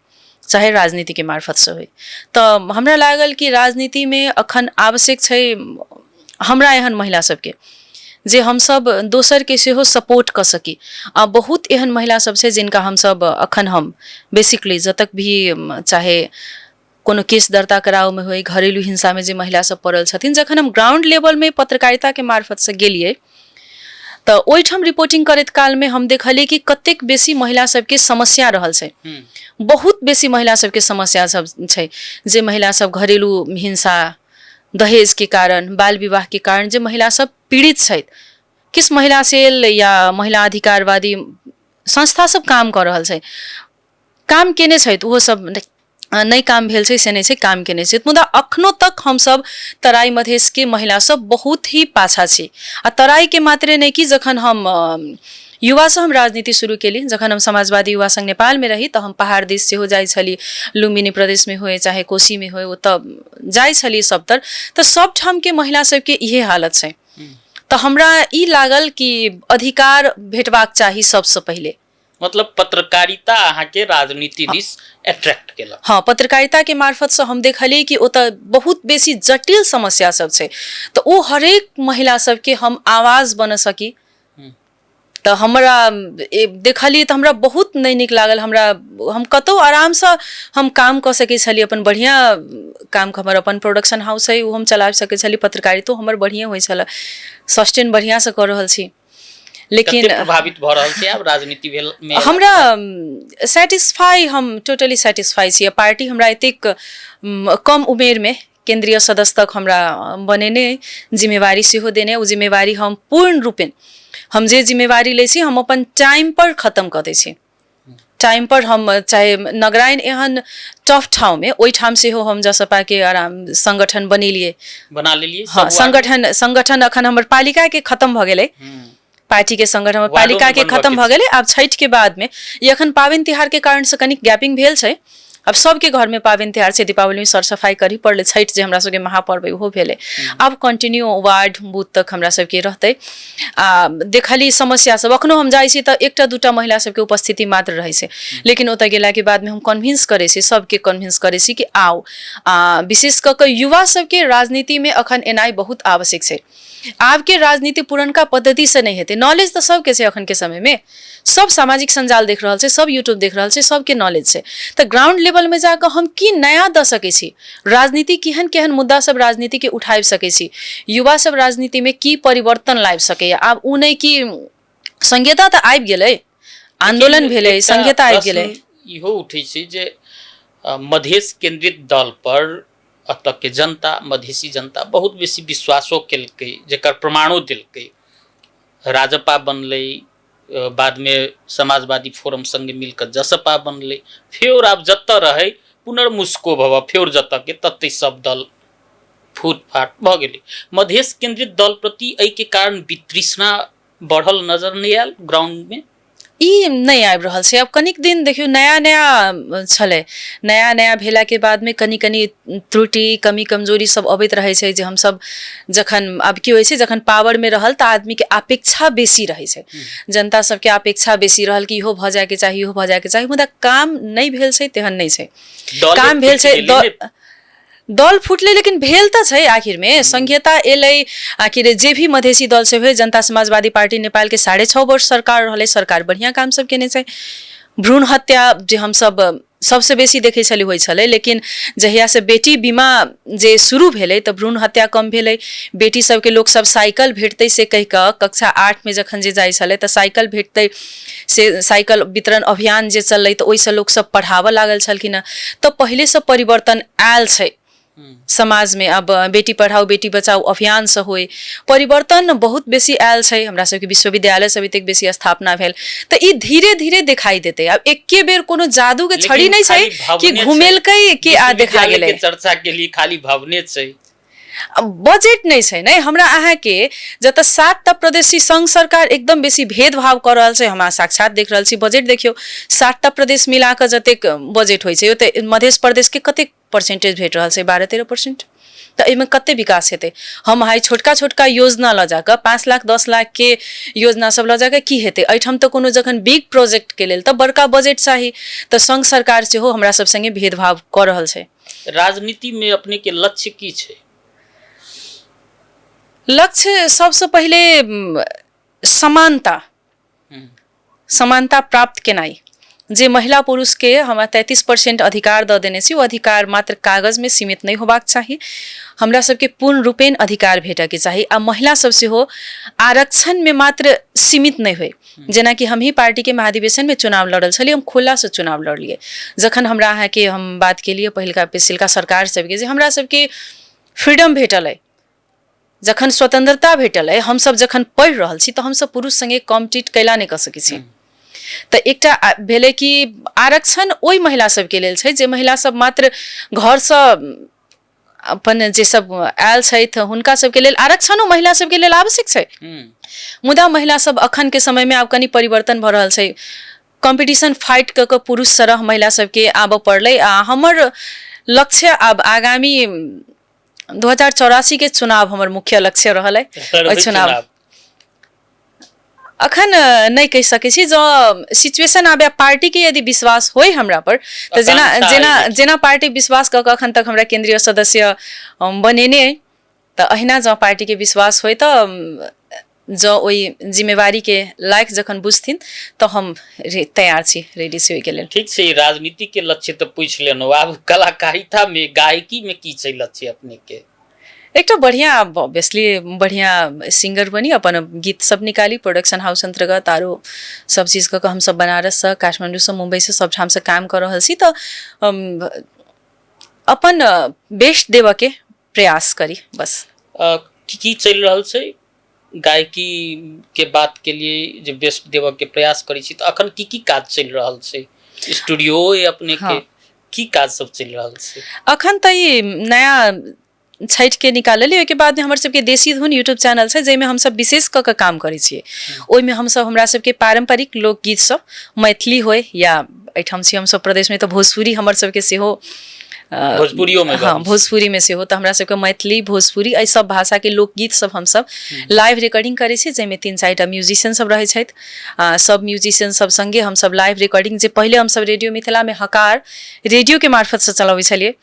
चाहे राजनीतिके मार्फतसँ होइ। तऽ हमरा लागल कि राजनीतिमे अखन आवश्यक छै हमरा एहन महिला सबके, जे हमसब दोसरके सेहो सपोर्ट कऽ सकी। आ बहुत एहन महिला सब छै जिनका हमसब अखन हम बेसिकली जतक भी चाहे कोनो केस दर्ता कराबऽमे होइ, घरेलू हिंसामे जे महिला सब पड़ल छथिन, जखन हम ग्राउंड लेवलमे पत्रकारिताके मार्फतसँ गेलियै तऽ ओहिठाम रिपोर्टिंग करैत कालमे हम देखलियै कि कतेक बेसी महिला सबके समस्या रहल छै। बहुत बेसी महिला सबके समस्या सब छै, जे महिला सब घरेलू हिंसा, दहेजके कारण, बाल विवाहके कारण जे महिला सब पीड़ित छथि। किछु महिला सेल या महिला अधिकारवादी संस्था सब काम कऽ रहल छै, काम केने छथि, ओहो सब नहि काम भेल छै से नहि छै, काम केने छै, मुदा अखनो तक हमसब तराई मधेशके महिला सब बहुत ही पाछा छी। आ तराईके मात्रे नहि कि जखन हम युवासँ हम राजनीति शुरू केली, जखन हम समाजवादी युवा संघ नेपालमे रही, तऽ हम पहाड़ दिस सेहो जाइ छली, लुम्बिनी प्रदेशमे होय चाहे कोशीमे होय, ओतऽ जाइ छली सबतर, तऽ सब ठामके महिला सबके इहे हालत छै। तऽ हमरा ई लागल कि अधिकार भेटबाक चाही सबसँ पहिले। मतलब पत्रकारिता अहाँके राजनीति दिस अट्रैक्ट केलक? हँ, पत्रकारिताके मार्फतसँ हम देखलियै कि ओतऽ बहुत बेसी जटिल समस्या सब छै, तऽ ओ हरेक महिला सबके हम आवाज बनऽ सकी। तऽ हमरा देखलियै तऽ हमरा बहुत नहि नीक लागल। हमरा हम कतहु आरामसँ हम काम कऽ सकै छलियै, अपन बढ़िआँ काम, हमर अपन प्रोडक्शन हाउस अइ, ओ हम चलाबि सकै छलियै, पत्रकारितो हमर बढ़िएँ होइ छलए, सस्टेन बढ़िआँसँ कऽ रहल छी, लेकिन कते प्रभावित भऽ रहल छै आब राजनीति भेल मे? हमरा सेटिस्फाई, हम टोटली सेटिस्फाई छी। पार्टी हमरा एतेक कम उमेरमे केन्द्रीय सदस्य तक हमरा बनेने अइ, जिम्मेवारी सेहो देने। ओ जिम्मेवारी हम पूर्ण रूपेण, हम जे जिम्मेवारी लै छी, हम अपन टाइम पर खतम कऽ दै छी। टाइम पर हम चाहे नगराइन एहन टफ ठाउँमे, ओहिठाम सेहो हम जसपाके आराम संगठन बनेलियै, बना लेलियै। हँ, संगठन संगठन अखन हमर पालिकाके खतम भऽ गेलै, पार्टीके संगठन हमर पालिकाके खतम भऽ गेलै। आब छठिके बादमे, ई अखन पाबनि तिहारके कारणसँ कनिक गैपिंग भेल छै। आब सबके घरमे पाबनि तिहार छै, दीपावलीमे सर सफाइ करही पड़लै, छठि जे हमरा सबके महापर्व अइ ओहो भेलै। आब कंटिन्यू वार्ड बूथ तक हमरा सबके रहतै। आ देखली समस्या सब, अखनो हम जाइ छी तऽ एकटा दूटा महिला सबके उपस्थिति मात्र रहै छै, लेकिन ओतऽ गेलाके बादमे हम कन्विन्स करै छी, सबके कन्विन्स करै छी कि आउ। आ विशेष कऽ कऽ युवा सबके राजनीतिमे अखन एनाइ बहुत आवश्यक छै। आबके राजनीति पुरनका पद्धतिसँ नहि हेतै। नॉलेज तऽ सबके छै, अखनके समयमे सब सामाजिक सञ्जाल देख रहल छै, सब यूट्यूब देख रहल छै, सबके नॉलेज छै। तऽ ग्राउंड लेवलमे जाकऽ हम की नया दऽ सकै छी राजनीति, केहन केहन मुद्दा सब राजनीतिके उठाबि सकै छी, युवा सब राजनीतिमे की परिवर्तन लाबि सकैए। आब ओ नहि कि संहिता तऽ आबि गेलै, आन्दोलन भेलै, संहिता आबि गेलै। इहो उठै छै जे मधेश केन्द्रित दल पर एतऽ के जनता, मधेसी जनता बहुत बेसी विश्वासो केलकै, जकर प्रमाणो देलकै। राजपा बनलै, बादमे समाजवादी फोरम सङ्गे मिलकऽ जसपा बनलै, फेर आब जतऽ रहै पुनर्मुस्को भव, फेर जतऽ के ततै सब दल फूट फाट भऽ गेलै। मधेश केन्द्रित दल प्रति एहिके कारण वितृष्णा बढ़ल नजर नहि आयल ग्राउंडमे? ई नहि आबि रहल छै। आब कनिक दिन देखियौ, नया नया छलै, नया नया भेलाके बादमे कनि कनि त्रुटि, कमी कमजोरी सब अबैत रहै छै। जे हमसब जखन, आब की होइ छै, जखन पावरमे रहल तऽ आदमीके अपेक्षा बेसी रहै छै, जनता सबके अपेक्षा बेसी रहल कि इहो भऽ जायके चाही, इहो भऽ जायके चाही, मुदा काम नहि भेल छै तेहन नहि छै। काम भेल छै, दल फुटलै, लेकिन भेल तऽ छै। आखिरमे संघीयता एलै। आखिर जे भी मधेसी दल से होइ, जनता समाजवादी पार्टी नेपालके 6.5 वर्ष सरकार रहलै, सरकार बढ़िआँ काम सब केने छै, भ्रूण हत्या जे हमसब सबसँ बेसी देखै छलियै होइ छलै, लेकिन जहियासँ बेटी बीमा जे शुरू भेलै तऽ भ्रूण हत्या कम भेलै। बेटी सबके लोक सब साइकिल भेटतै से कहि कऽ कक्षा 8 मे जखन जे जाइ छलै तऽ साइकिल भेटतै से साइकिल वितरण अभियान जे चललै तऽ ओहिसँ लोक सब पढ़ाबऽ लागल छलखिन हँ। तऽ पहिलेसँ परिवर्तन आयल छै समाजमे। अब बेटी पढ़ाओ बेटी बचाओ अभियानसँ होइ परिवर्तन बहुत बेसी आयल छै। हमरा सबके विश्वविद्यालय सब एतेक बेसी स्थापना भेल, तऽ ई धीरे धीरे देखाई देतै। आब एके बेर कोनो जादू के छड़ी लेकिन नहि छै खाली कि भवने छै। घुमेलकै कि आ देखा विश्वविद्यालय गेलै। के चर्चा के लिए खाली भवने छै। बजट नहि छै ने। हमरा अहाँके जतऽ 7टा प्रदेशी संघ सरकार एकदम बेसी भेदभाव कऽ रहल छै, हम अहाँ साक्षात देख रहल छी। बजट देखियौ, 7टा प्रदेश मिला कऽ जतेक बजट होइ छै ओते मध्य प्रदेशके कतेक परसेंटेज भेट रहल छै? 12-13%। तऽ एहिमे कते विकास हेतै? हम अहाँ छोटका छोटका योजना लऽ जाकऽ 5 लाख 10 लाखके योजना सब लऽ जाकऽ की हेतै? एहिठाम तऽ कोनो जखन बिग प्रोजेक्टके लेल तऽ बड़का बजट चाही, तऽ संघ सरकार सेहो हमरा सब सङ्गे भेदभाव कऽ रहल छै। राजनीति में अपने के लक्ष्य की छै? लक्ष्य सबसँ पहिले समानता, समानता प्राप्त केनाइ। जे महिला पुरुषके हमरा 33% अधिकार दऽ देने छी, ओ अधिकार मात्र कागजमे सीमित नहि होबाक चाही। हमरा सबके पूर्ण रूपेण अधिकार भेटऽके चाही आ महिला सब सेहो आरक्षणमे मात्र सीमित नहि होइ। जेनाकि हमही पार्टीके महाधिवेशनमे चुनाव लड़ल छलियै, हम खुलासँ चुनाव लड़लियै। जखन हमरा अहाँके हम बात केलियै पहिलका पिछलका सरकार सबके जे हमरा सबके फ्रीडम भेटल अइ, जखन स्वतंत्रता भेटल अइ, हमसब जखन पढ़ि रहल छी तऽ हमसब पुरुष सङ्गे कॉम्पीट कैला नहि कऽ सकै छी? तऽ एकटा भेलै कि आरक्षण ओहि महिला सबके लेल छै जे महिला सब मात्र घरसँ अपन जे सब आयल छथि, हुनका सबके लेल आरक्षणो महिला सबके लेल आवश्यक छै। मुदा महिला सब अखन के समयमे आब कनि परिवर्तन भऽ रहल छै। कॉम्पिटिशन फाइट कऽ कऽ पुरुष सरह महिला सबके आबऽ पड़लै। आ हमर लक्ष्य आब आगामी 2084 के चुनाव हमर मुख्य लक्ष्य रहल अइ। लड़बै? ओहि चुनाव अखन नहि कहि सकै छी। जँ सिचुएशन आबे, पार्टीके यदि विश्वास होइ हमरा पर तऽ जेना आकांक्षा जेना अइ। जेना पार्टी विश्वास कऽ कऽ अखन तक हमरा केंद्रीय सदस्य बनेने अइ, तऽ अहिना जँ पार्टीके विश्वास होइ तऽ जँ ओहि जिम्मेवारीके लायक जखन बुझथिन तऽ हम तैयार छी, रेडी छी ओहिके लेल। ठीक छै, ई राजनीति के लक्ष्य तऽ पूछि लेलहुँ, आब कलाकारिता में, गायकी में की छै लक्ष्य अपने के? एकटा बढ़िआँ, ऑब्वियसली बढ़िआँ सिंगर बनी, अपन गीत सब निकाली। प्रोडक्शन हाउस अन्तर्गत आरो सब चीज कऽ कऽ हमसब बनारससँ, काठमाण्डूसँ, मुम्बईसँ सब ठामसँ काम कऽ रहल छी, तऽ अपन बेस्ट देबऽके प्रयास करी बस। की की चलि रहल छै? गायकी के बात के लिए जे बेस्ट देबऽ के प्रयास करै छी, तऽ अखन की की काज चलि रहल छै? स्टूडियो अइ अपने के? हँ। की काज सब चलि रहल छै? अखन तऽ ई नया छठिके निकाललियै, ओहिके बाद हमर सबके देशी धुन यूट्यूब चैनल छै, जाहिमे हमसब विशेष कऽ कऽ काम करै छियै। ओहिमे हमसब हमरा सबके पारम्परिक लोकगीत सब, मैथिली होइ या एहिठाम छी हमसब प्रदेशमे तऽ भोजपुरी हमर सबके सेहो भोजपुरियोमे हँ, गाबै छी? भोजपुरीमे सेहो। तऽ हमरा सबके मैथिली, भोजपुरी एहि सब भाषाके लोकगीत सब हमसब लाइव रिकॉर्डिंग करै छी, जाहिमे 3-4टा म्यूजिशियन सब रहै छथि। सब म्यूजिशियन सब सङ्गे हमसब लाइव रिकॉर्डिंग, जे पहिले हमसब रेडियो मिथिलामे हकार रेडियोके मार्फतसँ चलबै छलियै,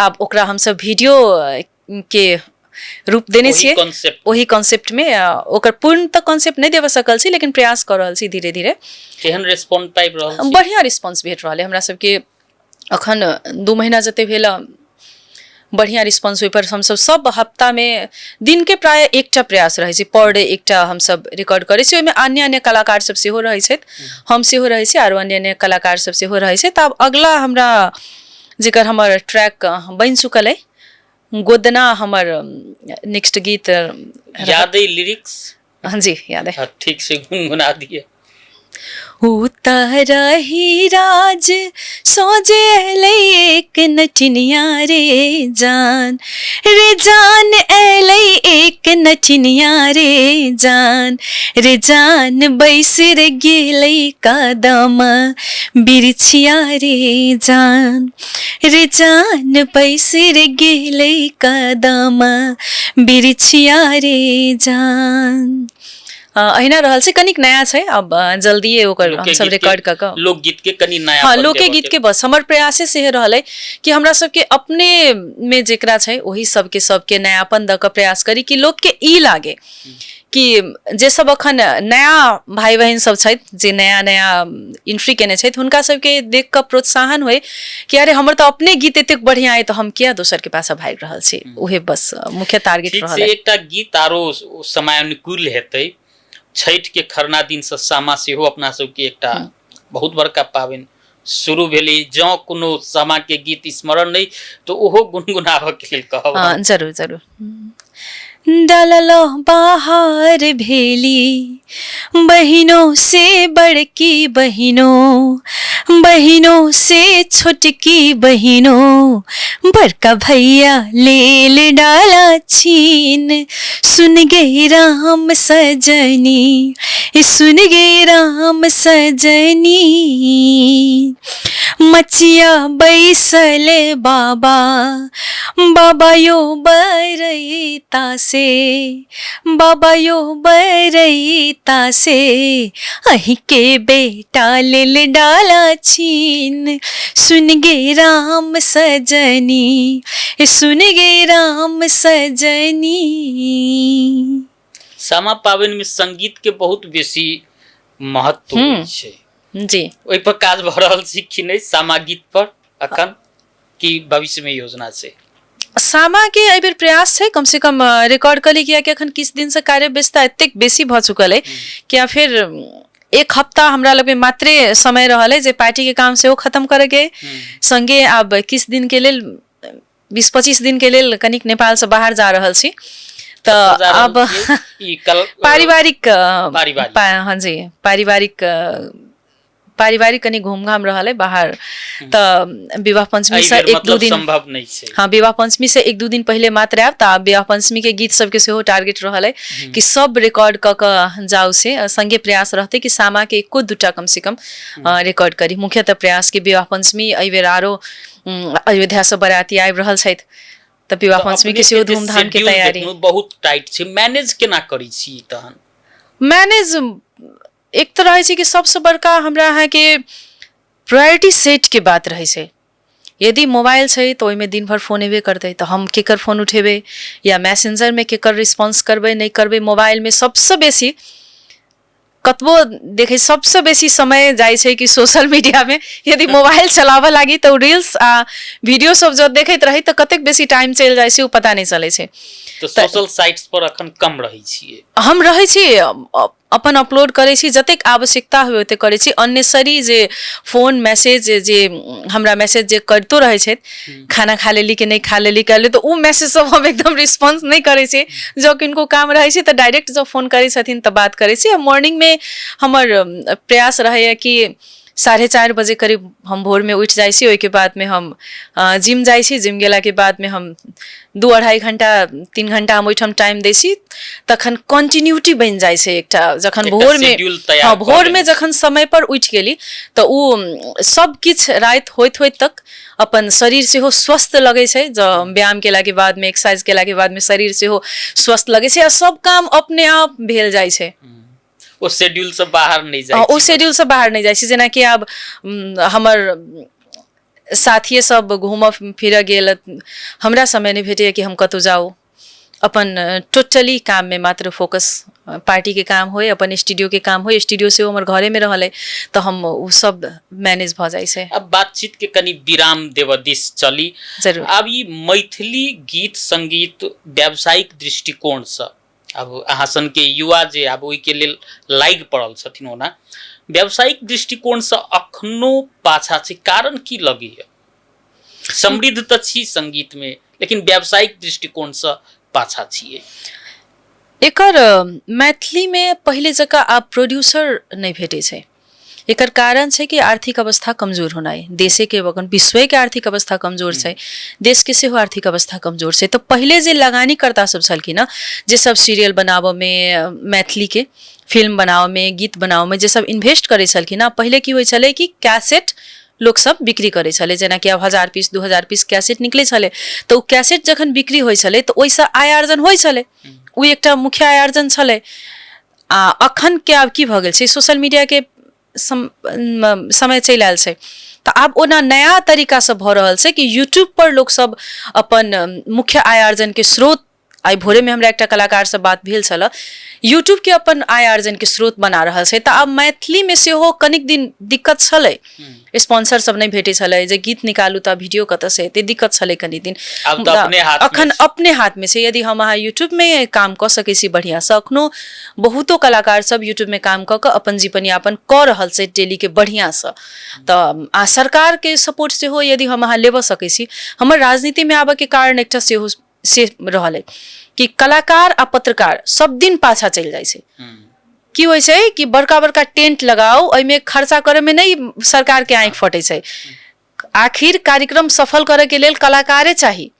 आब ओकरा हमसब वीडियो के रूप देने ओही छियै। कॉन्सेप्ट। ओही कॉन्सेप्टमे। ओकर पूर्ण तऽ कॉन्सेप्ट नहि देबऽ सकल छी, लेकिन प्रयास कऽ रहल छी धीरे धीरे। केहन रेस्पॉन्स पाबि रहल छी? बढ़िआँ रिस्पॉन्स भेट रहल अइ हमरा सबके। अखन 2 महीना जते भेल, बढ़िआँ रिस्पॉन्स। ओहिपर हमसब सब हफ्तामे दिनके प्रायः एकटा प्रयास रहै छै, पर डे एकटा हमसब रिकॉर्ड करै छी। ओहिमे अन्य अन्य कलाकार सब सेहो रहै छथि, हम सेहो रहै छी, आरो अन्य अन्य कलाकार सब सेहो रहै छथि। आब अगला हमरा जेकर हमर ट्रैक बनि चुकल अइ, गोदना हमर नेक्स्ट गीत। याद अइ लिरिक्स? हाँ जी, याद है। हाँ, ठीक से गुनगुना दिए। उतरही राज सोजे एलै एक नचिनिया रे जान, रे जान एलै एक नचिनिया रे जान, रे जान बैस रे गेलै कदम बिरछिया रे जान, रे जान बैस रे गेलै कदम बिरछिया रे जान। अहिना रहल छै, कनिक नया छै। अब जल्दिए ओकर लोके हमसब गीत के रिकॉर्ड कऽ कऽ लोकगीत के कनि हँ, नयापन लोके देबऽ गीत के बस हमर प्रयासे से रहल अइ कि हमरा सबके अपने मे जेकरा छै ओहि सबके सबके नयापन दऽ कऽ प्रयास करी कि लोकके ई लागे कि जे सब अखन नया भाई बहिन सब छथि, जे नया नया एंट्री केने छथि, हुनका सबके देख कऽ प्रोत्साहन होइ कि अरे हमर तऽ अपने गीत एतेक बढ़िया अइ, तऽ हम किया दोसर के पास भागि रहल छी। उहे बस मुख्य टारगेट ठीक रहल छै। अइ। एकटा गीत आरो समयानुकूल हेतै। छठि के खरना दिन से सामा सेहो अपना सबके एकटा बहुत बड़का पाबनि शुरू भेलै। जँ कोनो सामा के गीत स्मरण नहि तऽ ओहो गुनगुनाबऽ के लेल कहब। हाँ, जरूर जरूर। डललो बाहर भेली बहिनों से बड़की बहिनों, बहिनों से छोटकी बहिनों, बड़का भैया लेल डाला छीन, सुन गे राम सजनी, सुन गे राम सजनी। मचिया बैसल बाबा, बाबा यो बरैता से, बाबा यो बरैता से, अहीं के बेटा लेल डाला छीन, सुन गे राम सजनी, सुन गे राम सजनी। सामा पाबनि में संगीत के बहुत बेसी महत्व होइ छै। जी। ओहि पर काज भऽ रहल छै कि नहि सामा गीत पर अखन, की भविष्य में योजना छै? सामा के एहि बेर प्रयास छै कम से कम रिकॉर्ड कऽ ली, कियाकि अखन किछु दिन से कार्य व्यस्तता एतेक बेसी भऽ चुकल अइ कि या फिर एक हफ्ता हमरा लग मात्रे समय रहल अइ जे पार्टी के काम सेहो खत्म करऽ के, संगे आब किछु दिन के लेल 20-25 दिन के लेल कनिक नेपाल से बाहर जा रहल छी, तऽ जा रहल आब छियै? ई कल पारिवारिक पारिवारिक। हाँ जी, पारिवारिक पारिवारिक कनि घूमघाम रहल है बाहर, तऽ विवाह पंचमी एहि से बेर एक दू मतलब दिन संभव नहि छै। हाँ, विवाह पंचमी से एक दू दिन पहिले मात्र आयब। तऽ आब विवाह पंचमी के गीत सबके सेहो टारगेट रहल है कि सब रिकॉर्ड कऽ कऽ जाउ से, संगे प्रयास रहतै कि सामा के एको दूटा कम से कम रिकॉर्ड करी। मुख्यतः प्रयास कि विवाह पंचमी एहि बेर आरो अयोध्या से बराती आबि रहल छथि, तऽ विवाह तऽ पंचमी के अपने सेहो जे धूमधाम के शेड्यूल तैयारी। देखलहुँ, बहुत टाइट छै, मैनेज केना करै छी तहन? मैनेज एक तऽ रहै छै कि सबसँ बड़का हमरा अहाँके प्रायोरिटी सेट के बात रहै छै। यदि मोबाइल छै तऽ ओहिमे दिन भरि फोन एबे करतै, तऽ हम केकर फोन उठेबै या मैसेंजरमे केकर रिस्पॉन्स करबै नहि करबै। मोबाइलमे सबसँ बेसी कतबो देखै सबसँ बेसी समय जाइ छै कि सोशल मीडियामे। यदि मोबाइल चलाबऽ लागी तऽ ओ रील्स आ वीडियो सब जँ देखैत रही तऽ कतेक बेसी टाइम चलि जाइ छै ओ पता नहि चलै छै। तऽ सोशल साइट्स पर अखन कम रहै छियै? हम रहै छी, अपन अपलोड करै छी, जतेक आवश्यकता होय ओतेक करै छी। अननेसरी जे फोन मैसेज जे हमरा मैसेज जे करितो रहै छथि, खाना खा लेली कि नहि खा लेली कहली, तऽ ओ मैसेज सब हम एकदम रिस्पॉन्स नहि करै छी। जँ किनको काम रहै छै तऽ डायरेक्ट जँ फोन करै छथिन तऽ बात करै छी। आ मॉर्निंगमे हमर प्रयास रहैए कि 4:30 बजे करीब हम भोरमे उठि जाइ छी। ओहिके बादमे हम जिम जाइ छी। जिम गेलाके बादमे हम 2-2.5 घंटा 3 घंटा हम ओहिठाम टाइम दै छी। तखन कॉन्टिन्यूटी बनि जाइ छै एकटा, जखन एकटा भोरमे शेड्यूल तैयार हँ, कऽ भोरमे लेने। जखन समय पर उठि गेली तऽ ओ सब किछु राति होइत होइत तक अपन शरीर सेहो स्वस्थ लगै छै। जँ व्यायाम केलाके बादमे, एक्सरसाइज केलाके बादमे शरीर सेहो स्वस्थ लगै छै आ सब काम अपने आप भेल जाइ छै। ओ शेड्यूल से बाहर नहि जाइ ओ छी? शेड्यूलसँ बाहर नहि जाइ छी। जेनाकि आब हमर साथिये सब घूमऽ फिरऽ गेल, हमरा समय नहि भेटैए कि हम कतहु जाउ। अपन टोटली काममे मात्र फोकस, पार्टीके काम होइ, अपन स्टूडियोके काम होइ, स्टूडियो सेहो हमर घरेमे रहल अइ, तऽ हम ओ सब मैनेज भऽ जाइ छै। अब बातचीत के कनि विराम देबऽ दिस चली। जरूर। आब ई मैथिली गीत संगीत व्यावसायिक दृष्टिकोणसँ आब अहाँ सनके युवा जे आब ओहिके लेल लागि पड़ल छथिन, ओना व्यावसायिक दृष्टिकोणसँ अखनो पाछा छै, कारण की लगैया? समृद्ध तऽ छी संगीतमे, लेकिन व्यावसायिक दृष्टिकोणसँ पाछा छियै। एकर मैथिलीमे पहिले जकाँ आब प्रोड्यूसर नहि भेटै छै। एकर कारण छै कि आर्थिक अवस्था कमजोर होनाइ। देशेके अखन विश्वेके आर्थिक अवस्था कमजोर छै, देशके सेहो आर्थिक अवस्था कमजोर छै। तऽ पहिले जे लगानीकर्ता सब छलखिन हँ, जे सब सीरियल बनाबऽमे, मैथिलीके फिल्म बनाबऽमे, गीत बनाबऽमे जे सब इन्वेस्ट करै छलखिन हँ, पहिले की होइ छलै कि कैसेट लोकसब बिक्री करै छलै। जेनाकि आब 1000 पीस 2000 पीस कैसेट निकलै छलै, तऽ ओ कैसेट जखन बिक्री होइ छलै तऽ ओहिसँ आय आर्जन होइ छलै। ओ एकटा मुख्य आय आर्जन छलै। आ अखनके आब की भऽ गेल छै, सोशल मीडियाके समय चलि आयल छै, तऽ आब ओना नया तरीकासँ भऽ रहल छै कि यूट्यूबपर लोकसब अपन मुख्य आय आर्जनके स्रोत आइ भोरेमे हमरा एकटा कलाकारसँ बात भेल छल, यूट्यूबके अपन आय आर्जनके स्रोत बना रहल छै। तऽ आब मैथिलीमे सेहो कनिक दिन दिक्कत छलै, स्पॉन्सर सब नहि भेटै छलै, जे गीत निकालू तऽ वीडियो कतऽसँ एतै, दिक्कत छलै कनि दिन। आब तऽ अपने हाथमे अखन छै। अपने हाथमे छै। यदि हम अहाँ यूट्यूबमे काम कऽ सकै छी बढ़िआँसँ, अखनो बहुतो कलाकार सब यूट्यूबमे काम कऽ कऽ अपन जीवन यापन कऽ रहल छै डेलीके बढ़िआँसँ। तऽ आ सरकारके सपोर्ट सेहो यदि हम अहाँ लेबऽ सकै छी। हमर राजनीतिमे आबऽके कारण एकटा सेहो से रहल अइ कि कलाकार आ पत्रकार सब दिन पाछा चलि जाइ छै। की होइ छै कि बड़का बड़का टेंट लगाउ, ओहिमे खर्चा करैमे नहि सरकारके आँखि फटै छै। आखिर कार्यक्रम सफल करैके लेल कलाकारे चाही,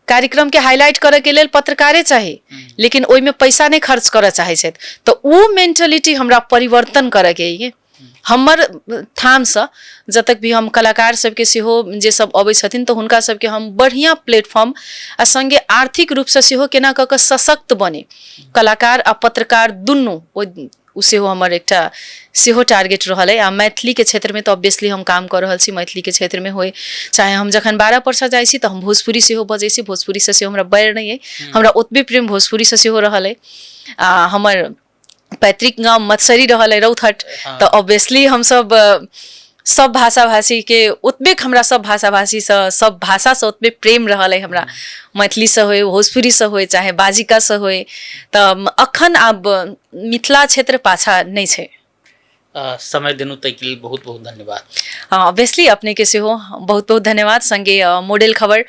कार्यक्रमके हाईलाइट करैके लेल पत्रकारे चाही, लेकिन ओहिमे पैसा नहि खर्च करऽ चाहै छथि। तऽ ओ मेंटलिटी हमरा परिवर्तन करैके अइ। हमर ठामसँ जतक भी हम कलाकार सबके सेहो जे सब अबै छथिन तऽ हुनका सबके हम बढ़िआँ प्लेटफॉर्म आ सङ्गे आर्थिक रूपसँ सेहो केना कऽ कऽ सशक्त बने कलाकार आ पत्रकार दुनू, ओ सेहो हमर एकटा सेहो टारगेट रहल अइ। आ मैथिलीके क्षेत्रमे तऽ ऑब्वियसली हम काम कऽ रहल छी। मैथिलीके क्षेत्रमे होइ चाहे हम जखन 12 परसा जाइ छी तऽ हम भोजपुरी सेहो बजै छी, भोजपुरीसँ सेहो हमरा बैर नहि अइ, हमरा ओतबे प्रेम भोजपुरीसँ सेहो रहल अइ। आ हमर पैतृक गाम मत्सरी रहल अइ रौथट, तऽ ऑब्वियसली हमसब सब भाषा भाषीके ओतबे, हमरा सब भाषा भाषीसँ सब भाषासँ ओतबे प्रेम रहल अइ। हमरा मैथिलीसँ होइ, भोजपुरीसँ होइ, चाहे बाजिकासँ होइ, तऽ अखन आब मिथिला क्षेत्र पाछा नहि छै। समय देलहुँ ताहिके लेल बहुत बहुत धन्यवाद। ऑब्वियसली अपनेके सेहो बहुत बहुत धन्यवाद, संगे मॉडल खबर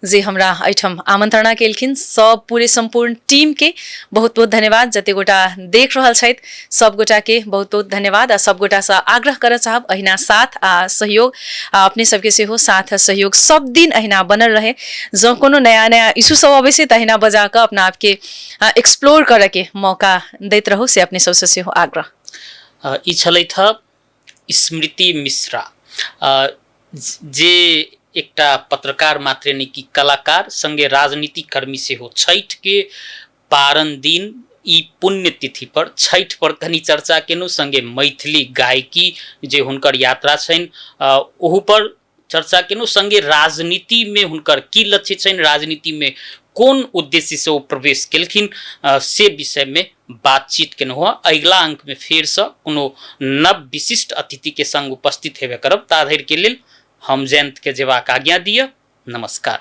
जे हमरा एहिठाम आमंत्रणा केलखिन, सब पूरे सम्पूर्ण टीमके बहुत बहुत धन्यवाद। जते गोटा देख रहल छथि सब गोटाके बहुत बहुत धन्यवाद आ सब गोटासँ आग्रह करऽ चाहब अहिना साथ आ सहयोग, आ अपने सबके सेहो साथ आ सहयोग सब दिन अहिना बनल रहे। जँ कोनो नया नया इशू सब अबै छै तऽ अहिना बजा कऽ अपना आपके एक्सप्लोर करऽके मौका दैत रहू, से अपने सबसँ सेहो आग्रह। ई छलथि हँ स्मृति मिश्रा, जे एकटा पत्रकार मात्रे नहि कि कलाकार संगे राजनीतिक कर्मी सेहो। छठिके पारण दिन ई पुण्यतिथि पर छठि पर कनि चर्चा केलहुँ, संगे मैथिली गायकी जे हुनकर यात्रा छनि ओहू पर चर्चा केलहुँ, संगे राजनीतिमे हुनकर की लक्ष्य छनि, राजनीतिमे कोन उद्देश्यसँ ओ प्रवेश केलखिन से विषयमे बातचीत केलहुँ हँ। अगिला अङ्कमे फेरसँ कोनो नव विशिष्ट अतिथिके सङ्ग उपस्थित हेबे करब। ता धरिके लेल हम जयन्तके जेबाक आज्ञा दिअ। नमस्कार।